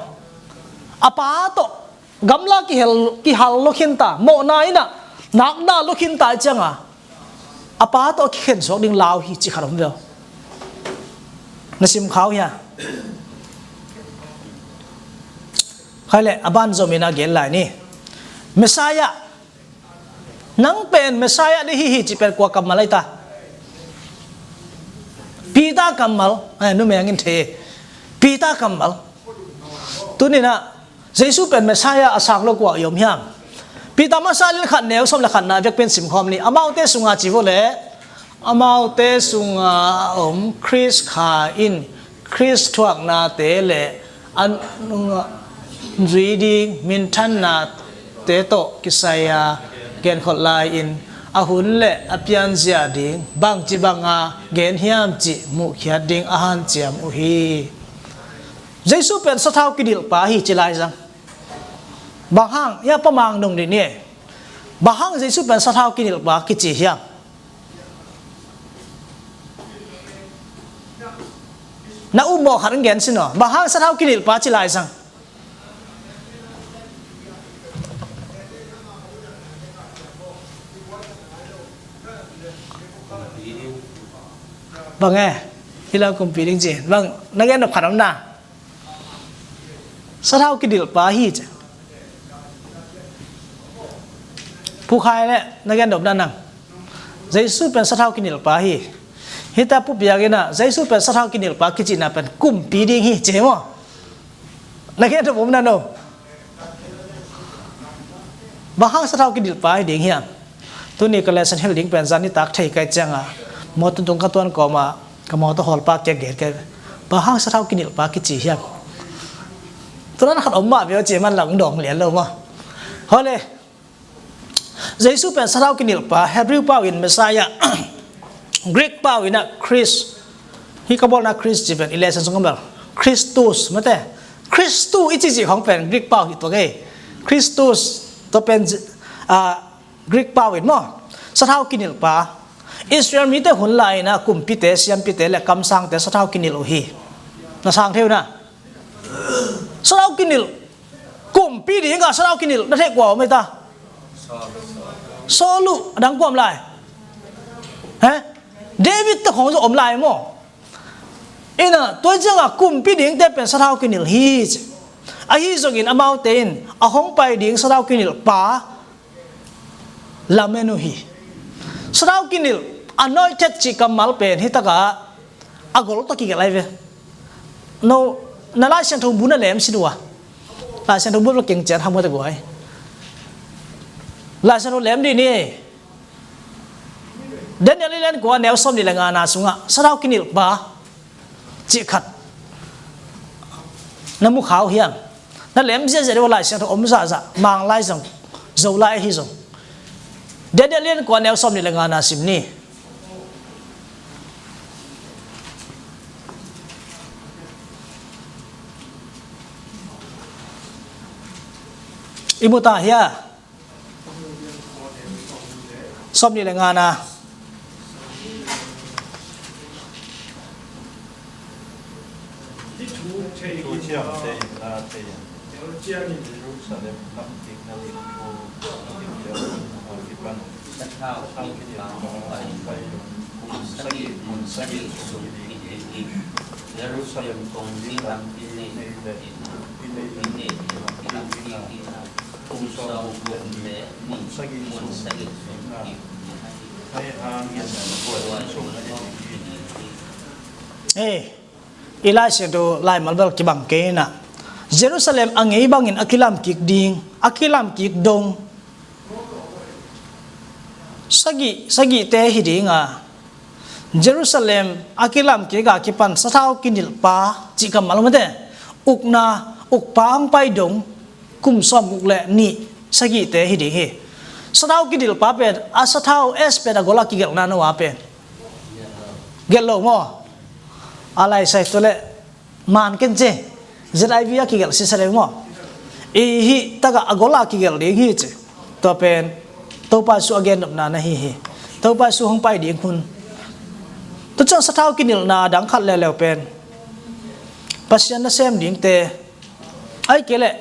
A pa tawh gamla kihel, kihal lo khin ta, mawhna in ah nakna lo khin ta ciangin a Pa tawh a kikhen suak ding lau hi cih khat om veu. Na sim kha uh hia? Khai le, a ban zom in a gen lai ni. Messiah, nang pen Messiah ding hi hi cih pen kua kammal ahi ta? Peter kammal, eh, numei in thei. Peter kammal. Tuni-in ah Jesu pen Messiah a sang lo kua i om hiam? Peter masa lian khat neu sawm le khatna vek pen simkhawm ni. Amaute sunga ci vua le, amaute sunga a om Khrist kha in Khrist thuaknate le a nungah zui ding minthannate tawh kisai-a genkholh lai-in a hun le a pianzia ding bangci banga gen hiam cih muhkhiat ding a hanciam uh hi. Jesu pen sathau kinilhpa hi ci lai zang. Bang hang, ia pa mang dong dih ni. Bang hang Jesu pen sathau kinilhpa kici hiam? Na upmawh khat in gen sin aw. Bang hang sathau kinilhpa ci lai zang? Bang e, hi lau kumpi ding ci. Bang, na gen nop khat om na. Sathau kinilhpa hi ci. Pu Khai le, na gen nop na nang. Jesu pen sathau kinilhpa hi. Hita Pu Piak in ah, Jesu pen sathau kinilhpa kicihna pen kumpi ding hi ci maw? Na gen nop om na no. Bang hang sathau kinilhpa hi ding hiam? Tuni ka lesson hilh ding pen zan nitak thei kai cianga mawtaw tung ka tuan kawma ka mawtaw hawlpa kia gen kai. Bang hang sathau kinilhpa kici hiam? Tunan khat om mah veu ci man lang dawng lian lo maw? Hawle. Jesu pen sathau kinilhpa, Hebrew pau in Messiah, Greek pau in ah Christ. Hi ka bawlna Christ ci pen i lesson sung ka bel Christus mate. Christu i cici khong pen Greek pau hi tua kei. Christus tua pen, ah, Greek pau in maw. Sathau kinilhpa. Israel mite hun lai-in ah kumpite, siampite le kamsangte sathau kinilh uh hi. Na sang thei uh na. Sathau kinilh. Kumpi dinga sathau kinilh na theih kua om ei ta? Saul uh, a dang kua om lai? He? David te khong zong om lai maw? Ina, tua cianga kumpi dingte pen sathau kinilh hi ci. Ahi zongin amaute in a hong pai ding sathau kinilhpa lamen uh hi. Sathau kinilh, anointed cih kammal pen hi takah a gol tawh kigelh ahi ve. No, na Lai Siangtho bu na lem sin uh a. Lai Siangtho bu la keng cian hamuat a guai. Lai Siangtho lem dih ni. Daniel i lian kua neu sawm nih le ngana sungah sathau kinilhpa cih khat na mu kha uh hiam? Na lem ziahziah deuh a Lai Siangtho om zahzah, Mang lai zong, Zo lai ahi zong. Daniel lian kua neu sawm nih le ngana sim ni. I mu ta hia? Sawm nih le ngana. Jerusalem kong ding lam i neih in, i neih in, i neih in, i neih in, kum sawm guk le nih, mun sagih sung kik ding hi. Ei, i Lai Siangtho laimal bel kibang kei inah, Jerusalem a ngei bangin a kilam kik ding, a kilam kik dong sagih, sagihte hi dinga, Jerusalem a kilam kik a kipan sathau kinilhpa cih kammal mate, ukna, ukpa hong pai dong, kum sawm guk le nih sagihte hi ding hi. Sathau kinilhpa pen, a sathau S pen a gol a kigelhna no a pen. Gelh lo maw? A lai sai tu le man ken ce. Z I V a kigelh sisa le maw? I hih takah a gol a kigelh ding hi ce. Tua pen Topa Jesu a gennopna na hi hi. Topa Jesu hong pai ding hun. Tua ciang sathau kinilhna dang khat leuleu pen Pasian nasem dingte, ahih kei leh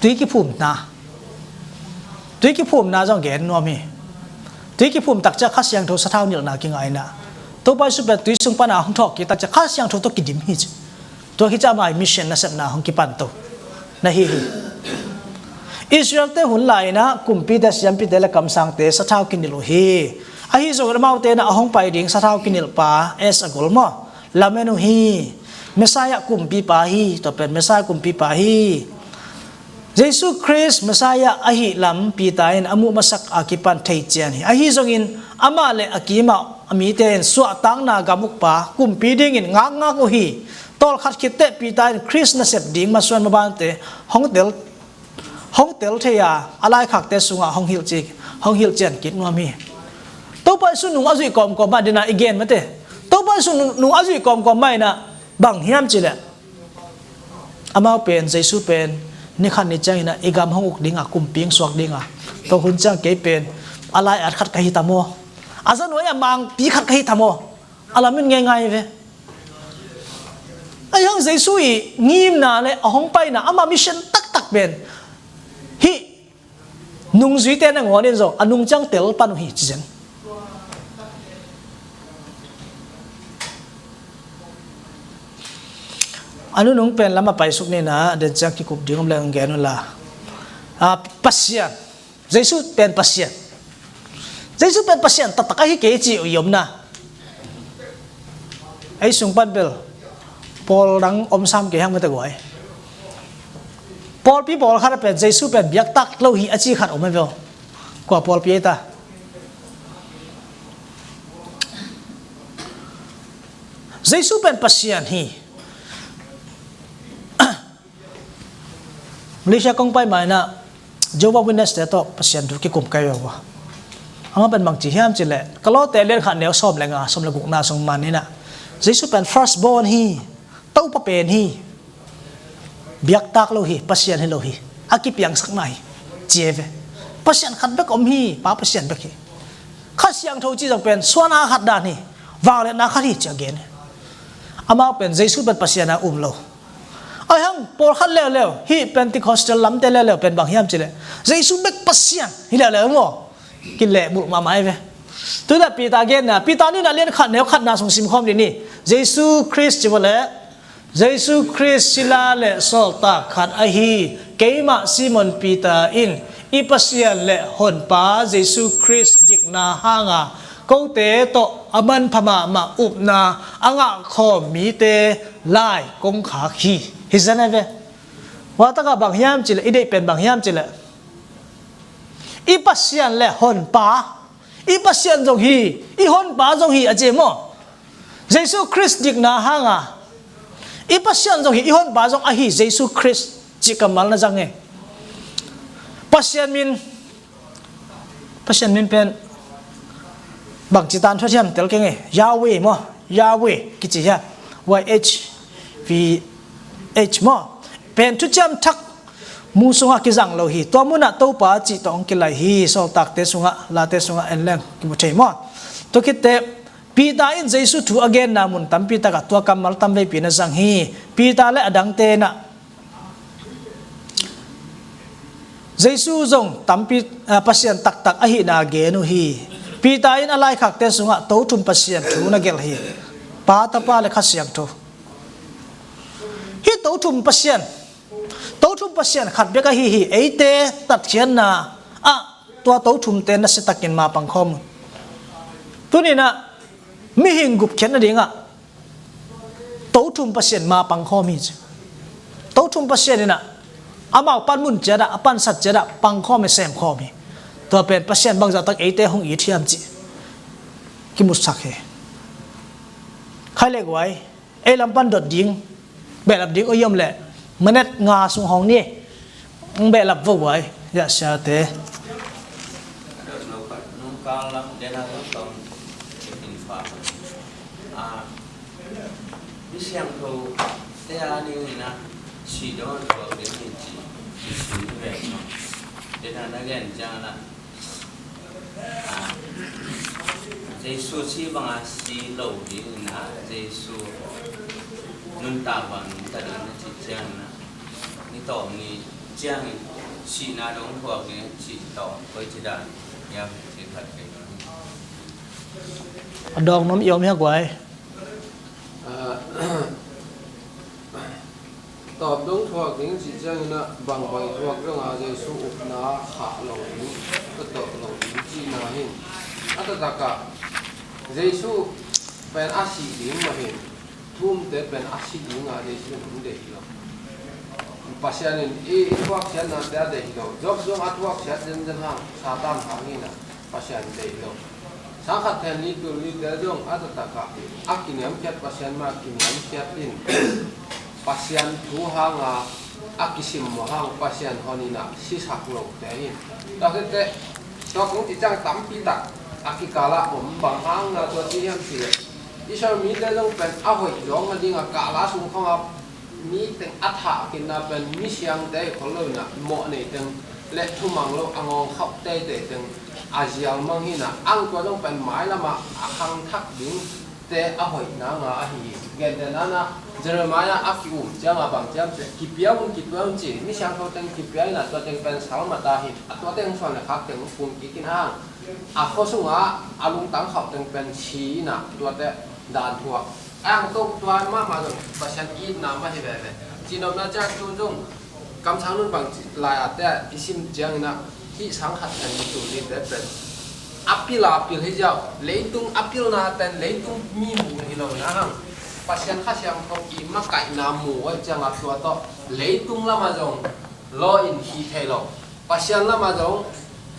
tui kiphumna. Tui kiphumna zong gen nuam hi. Tui kiphum tak ciang Kha Siangtho sathau nilhna kingaina. Topa Jesu pen tui sung pana hong thawh kik tak ciang Kha Siangtho tawh kidim hi ci. Tua hi ciang ama mission nasepna hong kipan to na hi hi. Israel-te hun lai-inah kumpite, siampite le kamsangte sathau kinilh uh hi. Ahi zongin amaute inah a hong pai ding sathau kinilhpa, as a goal maw, lamen uh hi. Messiah kumpipa hi, tua pen Messiah kumpipa hi. Jesu Khrist Messiah ahih lam Peter in a muh masak a kipan thei cian hi. Ahi zongin amah le a kimah a mite in suahtakna gam ukpa kumpi dingin ngakngak uh hi. Tawlkhat khitteh Peter in Khrist nasep ding masuan mabante hong tel, hong tel thei a, a laikhakte sungah hong hilh ci, hong hilh cian kik nuam hi. Topa Jesu nung a zuih kawmkawm mah dena i gen mate. Topa Jesu nung, nung a zuih kawmkawm mah inah bang hiam cileh, amau pen, Jesu pen, ni khat ni cianginah i gam hong uk dinga, kumpi hong suak dinga, tua hun ciang kei pen a lai-at khat ka hi ta maw? A za nuai-ah mangpi khat ka hi ta maw? A lamen ngeingai ve. Ahi hang Jesu i ngimna le a hong paina, ama mission taktak pen hih nungzuite nangawn in zong a nung ciang tel pan uh hi ci zen. A nunung pen lam a paisuk nina, den ciang kikup ding om le hong gen uh la. A, Pasian. Jesu pen Pasian. Jesu pen Pasian taktak ahi kei ci uh i omna. Ei sung pan bel pawl dang om sam kei hang mate guai. Pawlpi pawlkhat a pen Jesu pen biaktak lo hi a ci khat om e veo. Kua pawlpi ei ta? Jesu pen Pasian hi. Malaysia kong pai ma inah Jehovah Witness te tawh Pasian thu kikum kai ve ua. Ama pen bangci hiam cileh, Kolose lian khat neu sawm le nga, sawm le gukna sung man inah Jesu pen first born hi. Topa pen hi. Biaktak lo hi, Pasian hi lo hi. A kipiangsakna hi. Ci e ve. Pasian khat bek om hi, Pa Pasian bek hi. Kha Siangtho ci zong pen suahna khat dan hi. Vangliatna khat hi ci a gen hi. Amau pen Jesu pen Pasian a um lo. Ahi hang pawlkhat leuleu, hih Pentecostal lamte leuleu pen bang hiam cileh, Jesu bek Pasian hi leuleu maw? Kilehbulh mahmah hi ve. Tuinah Peter genna, Peter nihna lian khat neu khatna sung simkhawm dih ni. Jesu Khrist ci vawleh, Jesu Khrist sila le sawltak khat ahi keimah Simon Peter in i Pasian le Honpa Jesu Khrist dikna hanga kote tawh a manpha mahmah upna a ngahkhawm mite lai kong khak hi. Hi zen e ve. Huatakah bang hiam cileh, i deih pen bang hiam cileh, i Pasian le Honpa, i Pasian zong hi, i Honpa zong hi a ci maw? Jesu Khrist dikna hanga i Pasian zong hi, i Honpa zong ahi Jesu Khrist cih kammal na zang e. Pasian min, Pasian min pen bangci tan thuat hiam tel keng e. Yahweh maw? Yahweh kici hiam? Y H W H maw? Pen thuciam thak mu sungah kizang lo hi. Tua munah Topa cih tawh hong kilai hi. Sawltakte sungah, Late sungah en leng kimu thei maw? Tua khitteh Peter in Jesu thu a genna mun tampi takah tua kammal tamveipi na zang hi. Peter le a dangte inah Jesu zong tampi, ah, Pasian taktak ahihna gen uh hi. Peter in a laikhakte sungah Tothum Pasian thu na gelh hi. Pa, Tapa le Kha Siangtho. Hih Tothum Pasian, Tothum Pasian khat bek ahi hi. Eite tatkhiatna ah tua Tothumte nasiatakin ma pangkhawm uh. Tuninah mihing gupkhiat nadingah Tothum Pasian ma pangkhawm hi ci. Tothum Pasian inah amau panmun ciatah, a pansat ciatah pangkhawm hi, semkhawm hi. Tua pen Pasian bangzahtak eite hong it hiam cih kimusak hi. Khai le guai, ei lam pan dot ding, behlap ding oi om leh minute nga sung hong ni. Hong behlap vo guai, ya siate. Nungkal lam dena lam tawm in fa. Ah, mi siangtho te a ding ina si don tawm ding in ci, ci si ve. Dena na gen ciang na. Ah, Jesu si banga si lo ding ina, Jesu nuntak bang nuntak ding na ci ciang na. Ni tawm ni ciangin sihna dong thuak ding cih tawm koi ci dan hiam cih khat kei. A dawng nuam i om hi a guai. Ah, tawp dong thuak ding cih ciangin ah bangbang i thuak zong a Jesu upna khah lo ding, ka tawh lo ding cihna hin. A taktak ah Jesu pen a sih ding mah hin, thu umte pen a si ding a Jesu in hong deih hi lo. Pasian in i, i thuaksiatnate a deih hi lo. Job zong a thuaksiat zenzen hang, Satan hang hi na. Pasian deih lo. Sangkhat Then Ni Tul Ni te zong a taktak ah a kiniamkhiat Pasian mah kiniamkhiat in Pasian thu hanga a kisimmawh hang Pasian hon in ah sisak lote hi. Tua khit teh tua kong cih ciang tampi tak a kikal ah om. Bang hang na tua ci hiam cih leh Israel mite zong pen a hoih zawng nading a kah la sung khawng a mi teng a thah khinna pen mi siangte hi khol lo in ah, mawh nei teng le thumang lo a ngawng khauh teitei teng a zial mang hi na. Ang tua zong pen mailam ah a khangthak dingte a hoih nanga ahi hi. Gentehna in ah Jeremiah a ki-um ciang a bang ciam cih leh kipia un, kipia un ci, mi siangtho teng kipia in ah tua teng pen salmata hi. A tua teng suan le khak teng kung kik in hang a khua sungah a lungtang khauh teng pen si in ah tuate dan thuak. Ang tua, tua mahmah zong Pasian itna mah hi veve. Cihnopna ciang tu zong kamsang nun bang ci lai a te i sim ciangin ah hih Sangkhat Then Ni Tul Ni te pen a pil a pil hi ziau. Leitung a pilna ten leitung mi mu hi lo na hang, Pasian Kha Siangtho i makaihna mu a ciang a tua tawh leitung lamah zong law in hi thei lo. Pasian lamah zong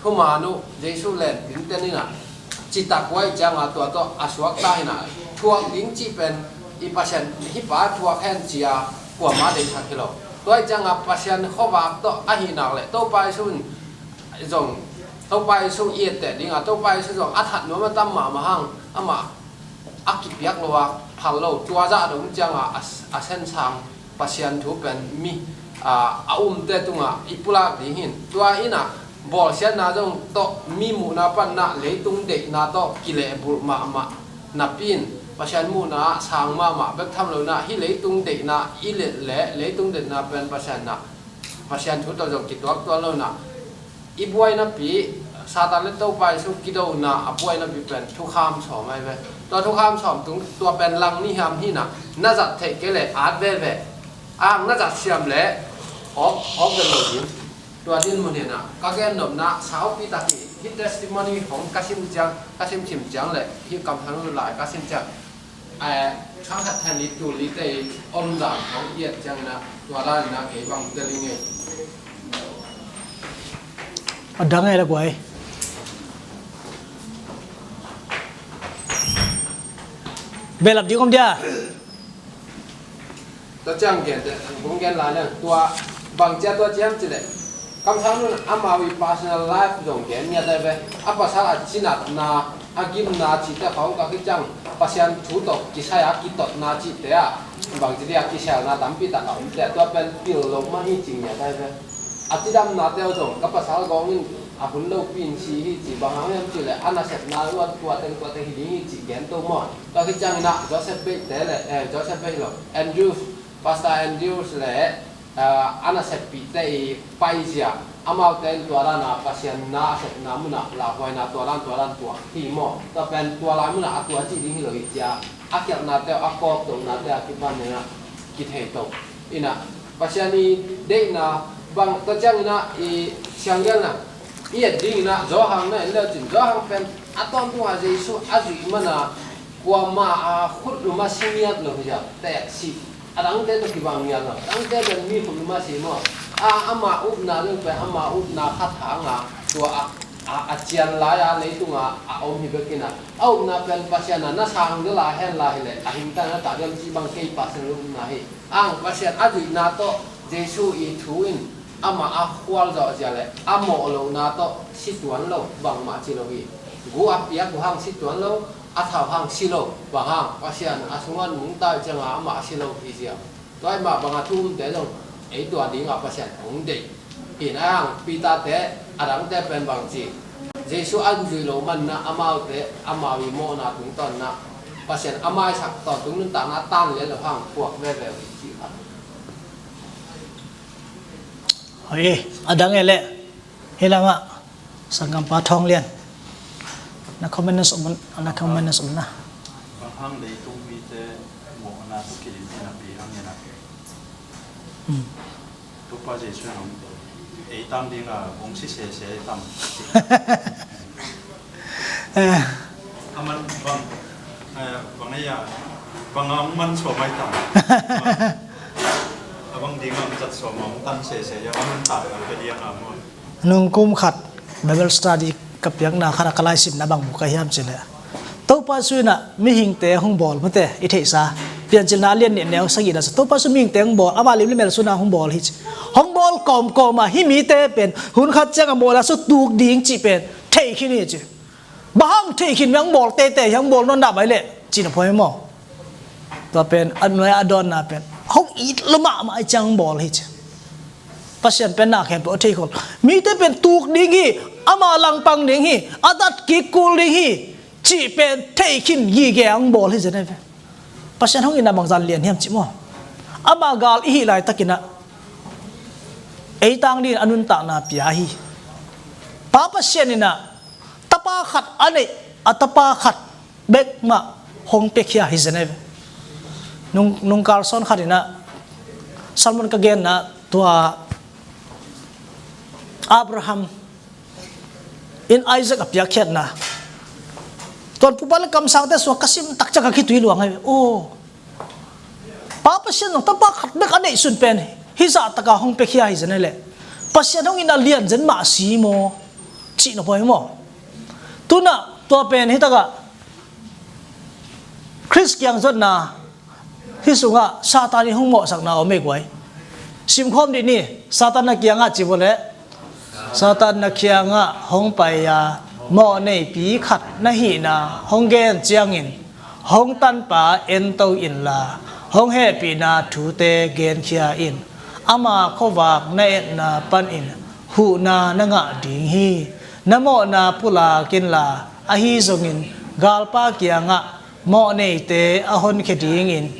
thuman uh Jesu len tinten in ah citak uh ahih ciangin tua tawh a suakta hi na. Thuak ding cih pen i Pasian hih pa thuak hen ci-a kuamah deihsak hi lo. Tua ahih ciangin Pasian khuavak tawh ahih nak leh Topa Jesu in zong, Topa Jesu i etteh ding a, Topa Jesu zong a that nuam a tam mahmah hang, amah a kipiak lo a phal lo, tua zah dong ciangin a, a sensang Pasian thu pen mi, a, a umte tungah i pulak ding hin. Tua in ah bawlsiatna zong tawh mi muhna pan ah leitung deihna tawh kilehbulh mahmah napi in Pasian muhna ah sang mahmah bek tham lo in ah hih leitung deihna i let leh leitung deihna pen Pasian ah, Pasian thu tawh zong kituaktuak lo in ah i buainapi, Satan le Topa Jesu kidona a buainapi pen thukham sawm ahi ve. Tua thukham sawm tung tua pen lang ni hiam hi na, na zat theih kei leh at veve. Ang na zat siam leh awk, awk vet lo ding. Tua dinmun hi na, ka gennopna saupi tak hi. Hih testimony hong ka sim ciang, ka simsim ciang leh hih kamsang lai ka sim ciang, eh, Sangkhat Then Ni Tul Ni te i omdan hong i et ciangin ah tua dan in ah kei bang tel ing ei. A dang ei la guai. Belap ding om dia. Tua ciang gen te, hong gen lai leng tua bang cia tua ciam ci leh kamsang nun amau i personal life zong gen ngiat ai ve. A pasal a cinatna, a gimna cihte khawng ka kiciang Pasian thu tawh kisai a kitotna cihte ah bangci dia kiselna tampi tak a omte ah tua pen pil lo mah hi ci ngiat ai ve. A cidamnate uh zong ka pasal gawng in a hun lopi in si hi ci, bang hang hiam cih leh a nasepna uh a tuateng tuateng hi ding hi ci gen to maw. Tua kiciangin ah Joseph Bate le, eh, Joseph Bate lo, Andrews, Pastor Andrews le, ah, a naseppihte i paizia, amaute in tua dan a Pasian na a sepna munah lauhuaina tua dan tua dan tuak hi maw. Tua pen tua lai munah a tua cih ding hi lo hi cia a khialhnate uh, a kawktohnate uh a kipan in ah kithei to. In ah Pasian i deihna bang tua ciangin ah i sianggelna i et dingin ah Johan na en leucin Johan pen a tawntung a Jesu a zuih mana kuama a khutlum a si ngiat lo hi zia, teeksi. A dangte tawh kibang ngiat lo. A dangte pen mi khutlum a si maw. A, ama upna ding pen ama upna khat hanga tua a, a, a cian lai a leitunga a om hi bekin a, a upna pen Pasian a na sang dela hen la hileh a hingtang na ta diam cih bang kei Pasian upna hi. Ang Pasian a zuihna tawh Jesu i thu in amah a khualzawh zia le a mawh lohna tawh si tuan lo bangmah ci lo hi. Gu a piak uh hang si tuan lo, a thau hang si lo, bang hang Pasian a sungah nungta cianga amah a si lo hi zia. Tua i mah banga thu umte zong ei tua dinga Pasian hong deih. Hi na hang Peter te a dangte pen bang ci, Jesu an zui lo manna amaute amau i mawhna tungtawnna Pasian a maisak tawntung nuntakna a tan lian lo hang puak veve uh hi ci kha. Hoi, a dang e leh. Hi lamah sanggampa Thawng Lian. Na comment na sawm, na comment na sawm na. Bang hang leitung mite mawhna tawh kidim in a pi hang in a. Hmm. Topa Jesuh in hong ei tang ding a hong si sese tam. Eh. A man bang, eh, bang ei a, bang a hong man suam ai tam. A bang ding a hong zat suam a hong tan sese a hong tan a pe ding a maw. Nung kum khat Bible study ka piakna khat a ka laisimna bang mu ka hiam cileh, Topa Jesuh in a mihingte hong bawl mate i theihsa, Piancilna a lian nih neu sagihna sa Topa Jesuh mihingte hong bawl, ama lim le mel suna hong bawl hi ci. Hong bawl kawmkawm a hih mite pen hun khat ciang a mawhna sung tuk ding cih pen thei khin hi ci. Bang hang thei khin mi hong bawl tete hi hong bawl nawn dah bai leh cih na poi maw? Tua pen a nuai a dawnna pen hong it lo mahmah i ciang hong bawl hi ci. Pasian pen na khempeuh a thei khol. Mite pen tuk ding hi, ama langpang ding hi, a dat kik kul ding hi cih pen thei khin gige a hong bawl hi zen ai ve. Pasian hong itna bangzah lian hiam cih maw? Ama gal i hih laitakin a ei tang dingin a nuntakna pia hi. Pa Pasian in a tapa khat a neih, a tapa khat bek mah hong piakhia hi zen ai ve. Nung, nung kal sawn khat in a sermon ka genna tua Abraham in Isaac a piakkhiatna. Tuan pupa le kamsangte sungah ka sim tak ciang ka khitui luang ai ve. Oh. Pa Pasian zong tapa khat bek a neihsun pen hih zah taka hong piakhia hi zen ai leh Pasian hong itna lian zen mah si maw? Cih na poi maw? Tunah tua pen hih takah Khrist kiang zotna hih sungah Satan in hong mawhsakna om ei guai. Simkhawm dih ni, Satan na kiangah ci vua leh Satan na kiangah hong pai a, mawh neipi khat na hihna hong gen ciangin hong tanpa ento inla hong hehpihna thute genkhia in. Ama khuavak na etna panin huhna na ngah ding hi. Na mawhna pulak inla ahi zongin galpa kiangah mawh neite a honkhia dingin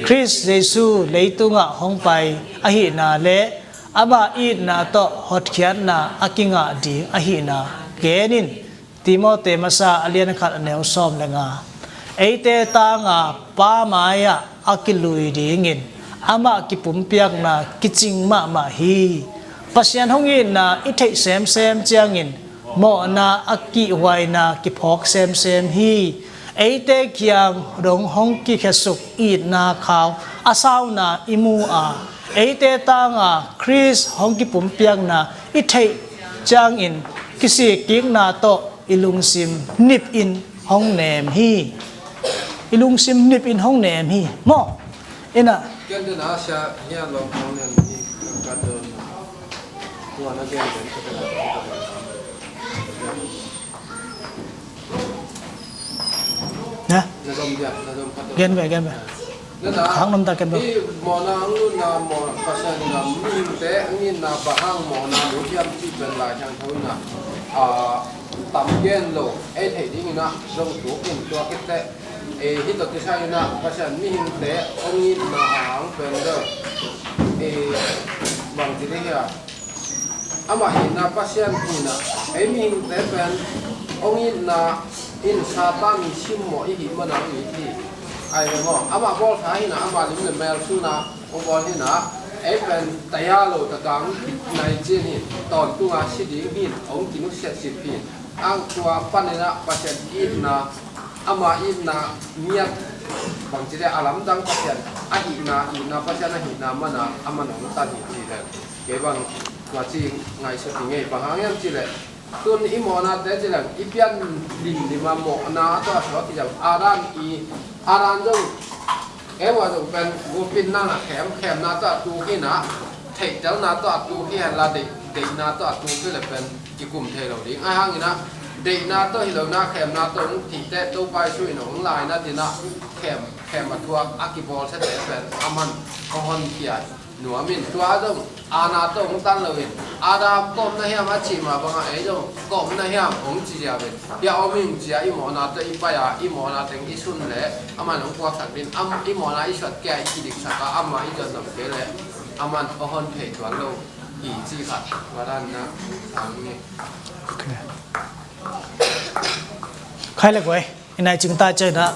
Khrist Jesuh leitungah hong pai ahihna le ama itna tawh hotkhiatna a kingah ding ahihna gen in. Timote masa a lian khat a neu sawm le nga. Eite tanga Pa mai-ah a kilui dingin amah kipumpiakna kicing mahmah hi. Pasian hong itna i theih semsem ciangin mawhna a kihhuaina kiphawk semsem hi. Eite kiang dong hong kikhiasuk itna khau a sauna i mu a, eite tanga Khrist hong kipumpiakna i theih ciangin kisikkikna tawh i lungsim nipin hong nem hi. I lungsim nipin hong nem hi. Maw? Ina. Ken den a sia hian lawm hong nem hi. Ka don. Tua na gen den ka don. Na? Na zom dia, na zom ka don. Gen ve, gen ve. Khang nam ta ken ba. Hih mawhna hong lutna maw, Pasian in a mihingte hong itna bang hang mawhna lut hiam cih pen Lai Siangtho in a, a, tam gen lo, ei theih dingin a zong tuk in tua khit teh, e, hih tawh kisai in a Pasian mihingte hong itna a hang pen deuh, e, bang ci ding hia. Amah hihna Pasian hihna, ei mihingte pen hong itna in Satan in simmawh i hih mana hong it hi. Ai ve maw? Amah bawlsa hihna, amah lim le mel suna hong bawl hihna, ei pen taya lo taka hong nai cin hi, tawntunga si ding hi, hong kinusiat sip hi. Ang tua paninah Pasian itna, ama itna miat bangci le a lamdang Pasian ahihna, itna Pasian ahihna mana a man hong tan hi ci le. Kei bang tua ci ngaihsut hi ngei, bang hang hiam ci le. Tun i mawhnate ci le i pian limlima mawhna a tawh a suak hi zang. Adam i, Adam zong Eva zong pen gupin nana khem, khemna tawh a tuk hi na, theihtelna tawh a tuk hi hen la, deih, deihna tawh a tuk hi le pen kikum thei lo ding. Ahi hangin ah deihna tawh hi lo na, khemna tawh hong thihte Topa Jesuh in hong laina dinah khem, khem a thuak a kibawlsiate pen a man hong honkhia nuam in. Tua zong aana tawh hong tan loin Adam kawmna hiam a cih mah bangah ei zong kawmna hiam hong ci ziau in. Hia om in cia i mawhna tawh i pai a, i mawhna teng i sun le a man hong puaksak din, a, i mawhna i suat kei a i kidiksak a, amah i zon zom kei le a man a hon thei tuan lo hi ci khat. Tua dan na sang ni. Ok. Khai le guai, i nai cing ta ciang inah,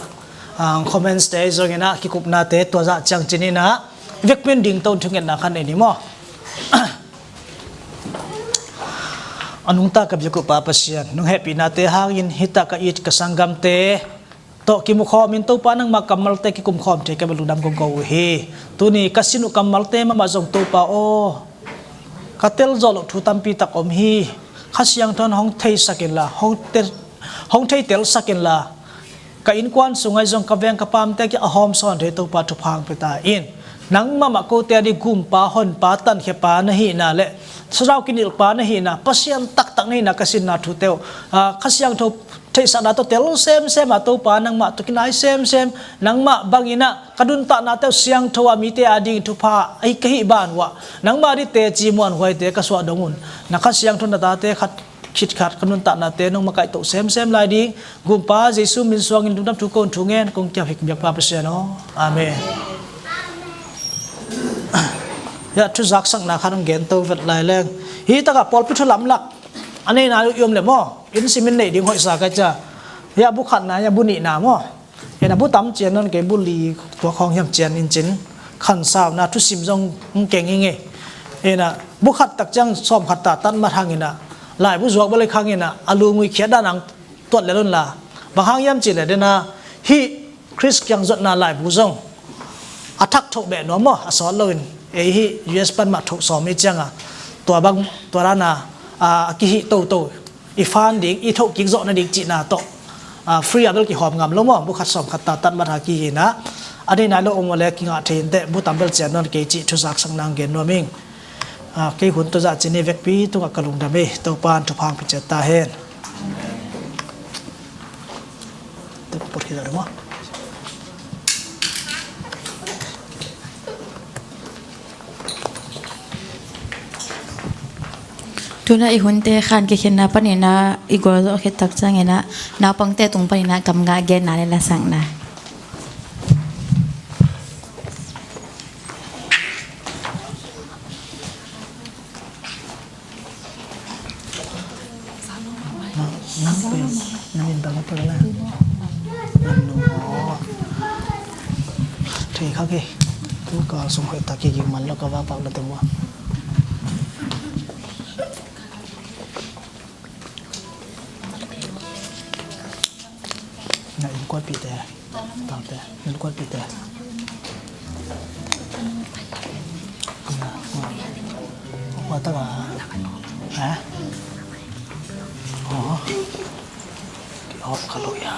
ah, comments te zong inah, kikupnate tua zah ciang cin inah, vekpi in ding to thungetna khan ei ni maw. A nungta ka biakpa Pasian, nong hehpihnate hangin hita ka it ka sanggamte tawh kimukhawm in Topa nangmah kammalte kikumkhawm thei ka bel lungdam kong ko uh hi. Tuni ka sin uh kammalte mahmah zong Topa aw, ka telzawh loh thu tampi tak om hi. Kha Siangtho in hong theisak inla, hong tel, hong theitelsak inla, ka innkuan sungah zong ka veng ka pamte kiang a hawm sawn thei Topa thupha hong pia ta in. Nang mahmah kote a ding gumpa, honpa, tankhiapa na hihna le thlarau kinilhpa na hihna, Pasian taktak na hihna ka sinna thute uh, ah, Kha Siangtho theihsakna tawh tel semsem a Topa nangmah tawh kinai semsem, nangmah bang inah ka nuntaknate uh siangtho a mite a ding thupha ahi ka hih ban uh ah, nangmah ding teci muanhuaite ka suah dong un. Na Kha Siangtho na tate khat khit khat ka nuntaknate nong makaihtoh semsem lai ding, Gumpa Jesu min suangin lungdam thu kong thu ngen kong kiap hi ka biakpa Pasian aw. Amen. Ya, thuzaksakna khat hong gen to vet lai leng. Hi takah pawlpi thu lamlak a neina i om le maw, inn sim in neih ding hoihsa ka cia. Ya, bu khatna, ya, bu nihna maw. Ina bu tam cian nawn kei, bu li tua khawng hiam cian in cin. Khansauna thusim zong hong keng hi ngei. Ina bu khat tak ciang sawm khat ta tat mat hang ina, laibu zuak bel khang ina, a lu ngui khiat dan ang tuat lel unla. Bang hang hiam cih leh dena hih Khrist kiang zuatna laibu zong a thak thoh beh nuam maw, a sawt loin. Ei hih U S pan mah thoh sawm i cianga tua bang tua dana, a, a kihih toto i fan ding, i thoh kik zawh nading cihna tawh, ah, free a bel kihawm ngam lo maw, bu khat sawm khat ta tat mat a kihina. A deihna lo om uh le kingah thei inteh, bu tam bel cian nawn kei cih thuzaksakna hong gen nuam ing. Ah, kei hun tua zah cin i vekpi tungah ka lungdam hi. Topa in thupha hong pia ciat ta hen. Tep put hi lo ding maw. Tuna i hunte khan kikhenna paninah i gualzawh khit tak cianginah naupangte tung paninah kam ngah genna le lasakna. Nang, nang pen, nang in bang pen na. Nang nu maw. Thei kha kei. Tu kal sung hoih tak kigik man lo ka va pak na te maw. Na innkuanpihte, taute, na innkuanpihte. Hua taka, ha? Oh. Ki off kha lo ya.